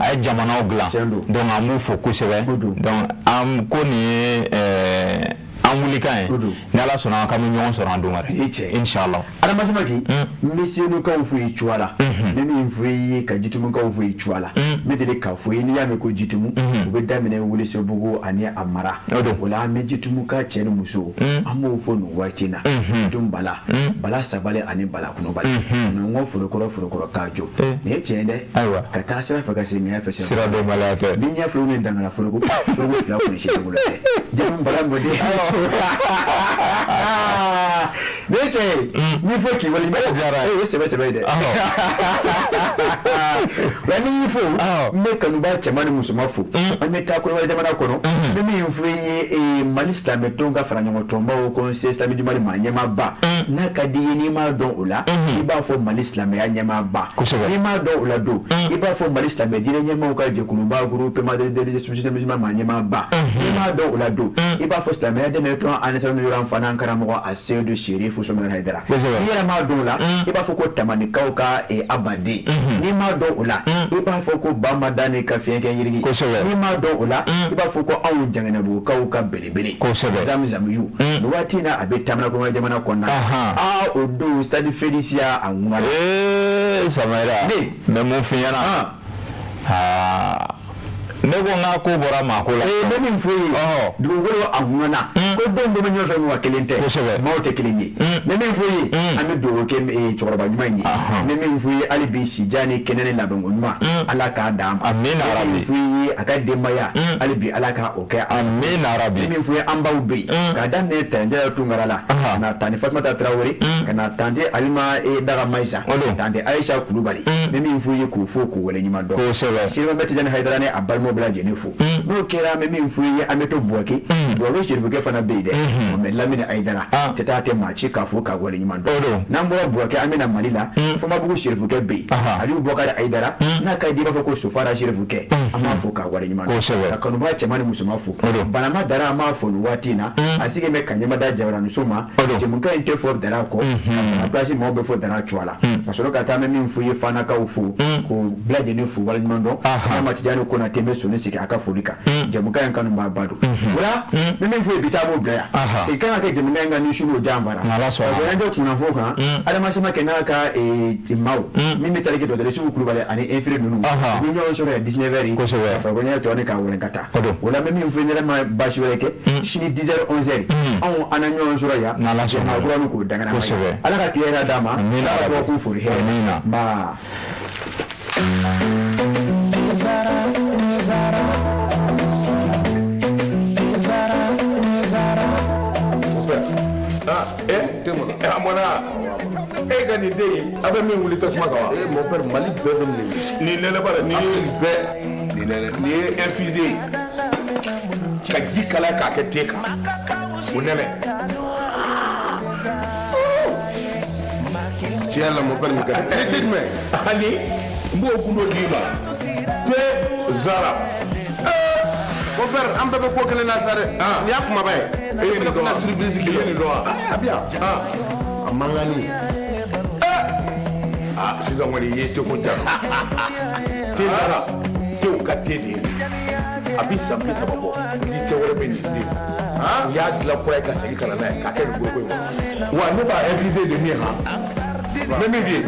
a ye jamanaw dilan. Donc an b'u fo kosɛbɛ. Donc an ko nin ye an wulikan ye. Ni Ala sɔnna, k'an bɛ ɲɔgɔn sɔrɔ an don wɛrɛ. Inshallah. Adama Samake, n bɛ Senukaw fo i cogoya la, n bɛ min fɔ i ye, ka Jitumukaw fo i cogoya la. N bɛ deli k'a fɔ i ye, n'i y'a mɛn ko Jitumu, o bɛ daminɛ Welesebugu ani a mara. O la, an bɛ Jitumu ka cɛ ni muso, an b'o fo nin waati in na. Jitumu Bala, Bala Sabali ani Bala Kunubali. Nɔngɔn forokɔrɔ forokɔrɔ k'a jɔ. Nin ye tiɲɛ ye dɛ. Ayiwa. Ka taa sira fɛ ka segin ɲɛ fɛ. Sira dɔnbaliya tɛ. Ni ɲɛ filaw ni dangana foroko foroko fila kɔni si tɛ bolo dɛ. Jitumu Bala mɔden. Ne ye cɛ ye, n'i fo k'i wale, o ye sɛbɛ sɛbɛ ye dɛ. Wa n'i y'i fo, n bɛ kanuba cɛman ni musoman fo. An bɛ taa Kɔnɔwari jamana kɔnɔ. N bɛ min fɔ i ye, Mali silamɛ tɔn ka fara ɲɔgɔn tɔnbaw, Conseil islamique du Mali maa ɲɛmaaba. N'a ka di i ye, n'i m'a dɔn o la, i b'a fɔ Mali silamɛya ɲɛmaaba. Kosɛbɛ. N'i m'a dɔn o la don, i b'a fɔ Mali silamɛ diinɛ ɲɛmaaw ka jɛkuluba, groupement de religieux musulman maa ɲɛmaaba. N'i m'a dɔn o la don, i b'a fɔ silamɛya dɛmɛ tɔn ani sanu yɔrɔ fana karamɔgɔ a Seyidu Serifu Usumani Hayidara. N'i yɛrɛ m'a dɔn o la, i b'a fɔ ko Tamanikaw ka abaden. N'i m'a dɔn o la, i b'a fɔ ko Bamadani ka fiɲɛ kɛ yirigi. N'i m'a dɔn o la, i b'a fɔ ko anw Jangɛnɛbugukaw ka belebele. Zamzamiyu. Nin waati in na, a bɛ Tamina Kɔnɔwari jamana kɔnɔna na. Aa, o don stade Félicia a ŋunna. Ee Samayira. Ne. N bɛ mun f'i ɲɛna? Aa, ne ko n ka ko bɔra maa ko la. N bɛ min fɔ i ye, dugukolo a ŋunna, ko denw bɛɛ bɛ ɲɔgɔn fɛ, wa kelen tɛ. Kosɛbɛ. Maaw tɛ kelen ye. N bɛ min fɔ i ye, an bɛ dugawu kɛ cɛkɔrɔba ɲuman in ye. N bɛ min fɔ i ye, hali bi sijan ni kɛnɛ ni labɛnko ɲuman, Ala k'a d'an ma. Amina N bɛ min rabi. fɔ i ye, a ka denbaya, hali bi Ala ka o kɛ. Amina rabi. N bɛ min fɔ i ye, an baw bɛ yen. K'a daminɛ Tɛnjɛ Tunkara la, ka na Tani Fatumata Tarawele, ka na Tante Alima Daga Mayisa, Tante Ayisa Kulubali. N bɛ min fɔ i ye, k'o fo k'o waleɲuman dɔn. Kosɛbɛ. Serifa Tijani Hayidara ni a balimaw bɛɛ lajɛlen fo. N'o kɛra, an bɛ min fɔ i ye, an bɛ to Buwake. Buwake Serifukɛ fana bɛ yen dɛ. Mohamed Lamini Hayidara. Tɛ taa tɛ maa ci k'a fo k'a waleɲuman dɔn. N'an bɔra Buwake, an bɛ na Mali la. Fɔnbabugu Serifukɛ bɛ yen. Aliyu Bɔkari Hayidara. N'a ka di i b'a fɔ ko Sofara Serifukɛ. An b'a fo k'a waleɲuman dɔn. Kosɛbɛ. Ka kanubaa cɛman ni musoman fo. Banama Dara, an b'a fo nin waati in na. A sigilen bɛ ka ɲɛmada Jabaraninso ma. Jɛmukan in tɛ fɔ Dara kɔ. Ka place maaw bɛ fɔ Dara cogoya la. Ka sɔrɔ ka taa, an bɛ min fɔ i ye, Fanakaw fo. K'o bɛɛ lajɛlen fo waleɲuman dɔn. Adama Tijani Konate, n bɛ sɔnni sigi a ka foli kan jɛmukan in kanubaaba don o la n bɛ min fɔ ye bi ta b'o bila yan segin kan ka kɛ jɛmukan in kan ni su n'o janfara ka jɔ kunnafo kan Adama Samakɛ n'a ka maaw min bɛ tali kɛ dɔgɔtɔrɔ Isufu Kulubali ani infirmier ninnu u bɛ ɲɔgɔn sɔrɔ yan 19 heures ka farikolo ɲɛnajɛ tɔ ni k'a wɛrɛ ka taa o la n bɛ min fɔ ne yɛrɛ ma baasi wɛrɛ kɛ sini 10 heures 11 heures anw an na ɲɔgɔn sɔrɔ yan jɛmukan kura ni k'o danganiya Ala ka tile hɛrɛ d'an ma Ala ka dɔgɔkun fori hɛrɛ nba. A mɔna e ka nin den in a bɛ min wuli tasuma kan wa. Mon père, Mali bɛɛ bɛ nin nin nɛnɛ ba la nin ye bɛɛ nin nɛnɛ nin ye infusé ye ka ji kalaya k'a kɛ te kan o nɛnɛ. Tiɲɛ la mon père nin ka di. Ni te jumɛn? Ani n b'o gundo d'i ma te zara. Mon père, an bɛɛ bɛ ko kelen na sa dɛ. Nin y'a kumaba ye. E ye nin dɔn wa? Surprise I ye nin dɔn wa? A bɛ yan. A mankanni. Aa sisan kɔni i ye teko ja. Te zara tew ka te de ye a bɛ san 30 bɔ ni te wɛrɛ bɛ nin den u y'a dilan kura ye ka segin ka na n'a ye k'a kɛ nin foroko in kɔnɔ wa ne b'a infusé de min han n bɛ min f'i ye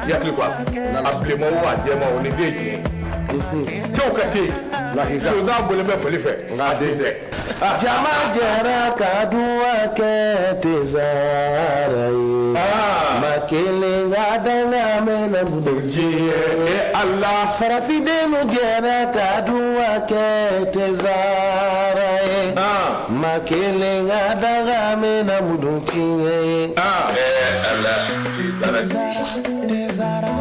i hakili to a la a bilenman o a jɛman o nin den ye tiɲɛ ye tew ka te sonsan bɔlen bɛ fali fɛ nka a den tɛ. Jama jɛra ka duwa kɛ tezara ye ma kelen ka danga mɛnna diɲɛ Ala farafindenw jɛra ka duwa kɛ tezara ye ma kelen ka danga mɛnna diɲɛ ye. Ala Tezara.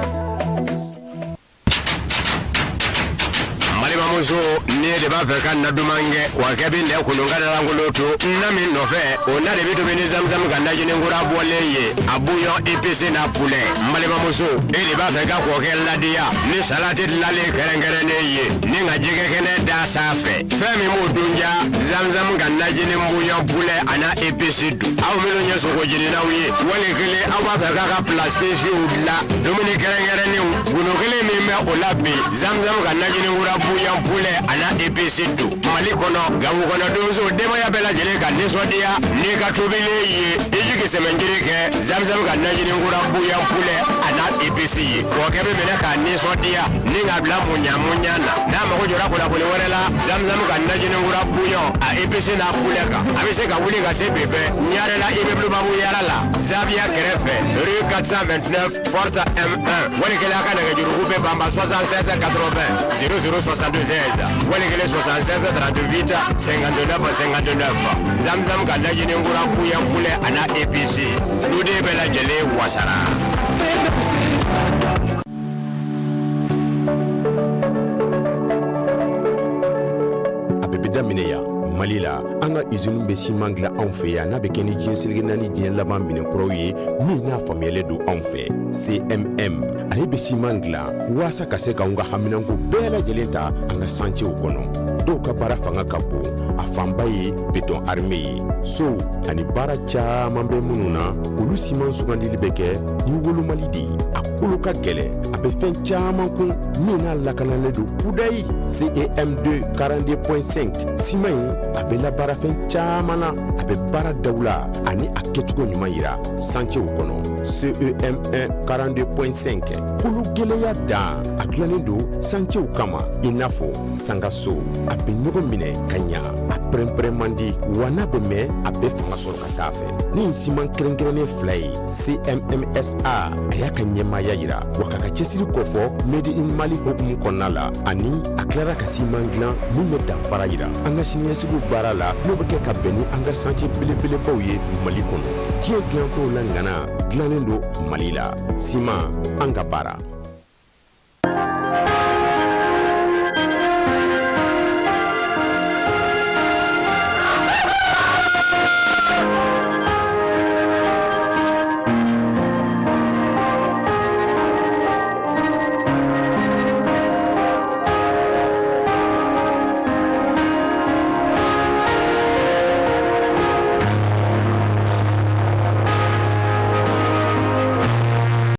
Balimamuso ne de b'a fɛ ka na duman kɛ kɔkɛ bɛ nɛ kolon ka lankolon to na min nɔfɛ o na de bɛ tobi ni zamzam ka najini kura bɔlen ye a bouillon épicé n'a poulet balimamuso e de b'a fɛ ka kɔkɛ ladiya ni salati dilanlen kɛrɛnkɛrɛnnen ye ni ka jɛgɛ kɛnɛ da sanfɛ fɛn min b'o dun ja zamzam ka najini bouillon poulet a n'a épice dun aw minnu ye sogo jeninaw ye wali kelen aw b'a fɛ k'a ka plat spéciaux dilan dumuni kɛrɛnkɛrɛnnenw gundo kelen min bɛ o la bi zamzam ka najini kura bouillon poulet a n'a épice dun Mali kɔnɔ Gawo kɔnɔ donso denbaya bɛɛ lajɛlen ka nisɔndiya n'i ka tobilen ye i jigi sɛmɛnjiri kɛ zamzam ka najini kura bouillon poulet a n'a épice ye kɔkɛ bɛ minɛ k'a nisɔndiya ni k'a bila muɲa muɲa na n'a mago jɔra kunnafoni wɛrɛ la zamzam ka najini kura bouillon a épice n'a poulet kan a bɛ se ka wuli ka se bi bɛɛ Ɲarela immeuble Babu Yara la Zaviya kɛrɛfɛ rue 429 porte M1 wali kelen a ka nɛgɛjuruku bɛ banba 76 80 00 76 wali kelen 76 38 59 59 zamzam ka najini kura bouillon poulet a n'a épice duden bɛɛ lajɛlen wasara. A bɛɛ bɛ daminɛ yan Mali la an ka usine bɛ siman dilan anw fɛ yan n'a bɛ kɛ ni diɲɛ seleke naani diɲɛ laban minɛn kuraw ye min n'a faamuyalen don anw fɛ CMM ale bɛ siman dilan waasa ka se k'anw ka haminanko bɛɛ lajɛlen ta an ka santiyew kɔnɔ dɔw ka baara fanga ka bon a fanba ye béton armé ye sow ani baara caman bɛ minnu na olu siman sugandili bɛ kɛ ni wolomali de ye a kolo ka gɛlɛn a bɛ fɛn caman kun min n'a lakanalen don kudayi CEM2 42.5 siman in a bɛ labaara fɛn caman na a bɛ baara dawula ani a kɛcogo ɲuman yira santiyew kɔnɔ CEM1 42.5 kolo gɛlɛya dan a dilannen don santiyew kama i n'a fɔ sangaso a bɛ ɲɔgɔn minɛ ka ɲa a pɛrɛnpɛrɛn man di wa n'a bɛ mɛn a bɛ fanga sɔrɔ ka taa fɛ ni nin siman kɛrɛnkɛrɛnnen fila ye CMMSA a y'a ka ɲɛmaaya yira wa k'a ka cɛsiri kofɔ Made in Mali hukumu kɔnɔna la ani a tilara ka siman dilan min bɛ danfara yira an ka siniɲɛsigiw baara la n'o bɛ kɛ ka bɛn ni an ka santiye belebelebaw ye Mali kɔnɔ diɲɛ dilanfɛnw la ŋana dilannen don Mali la siman an ka baara.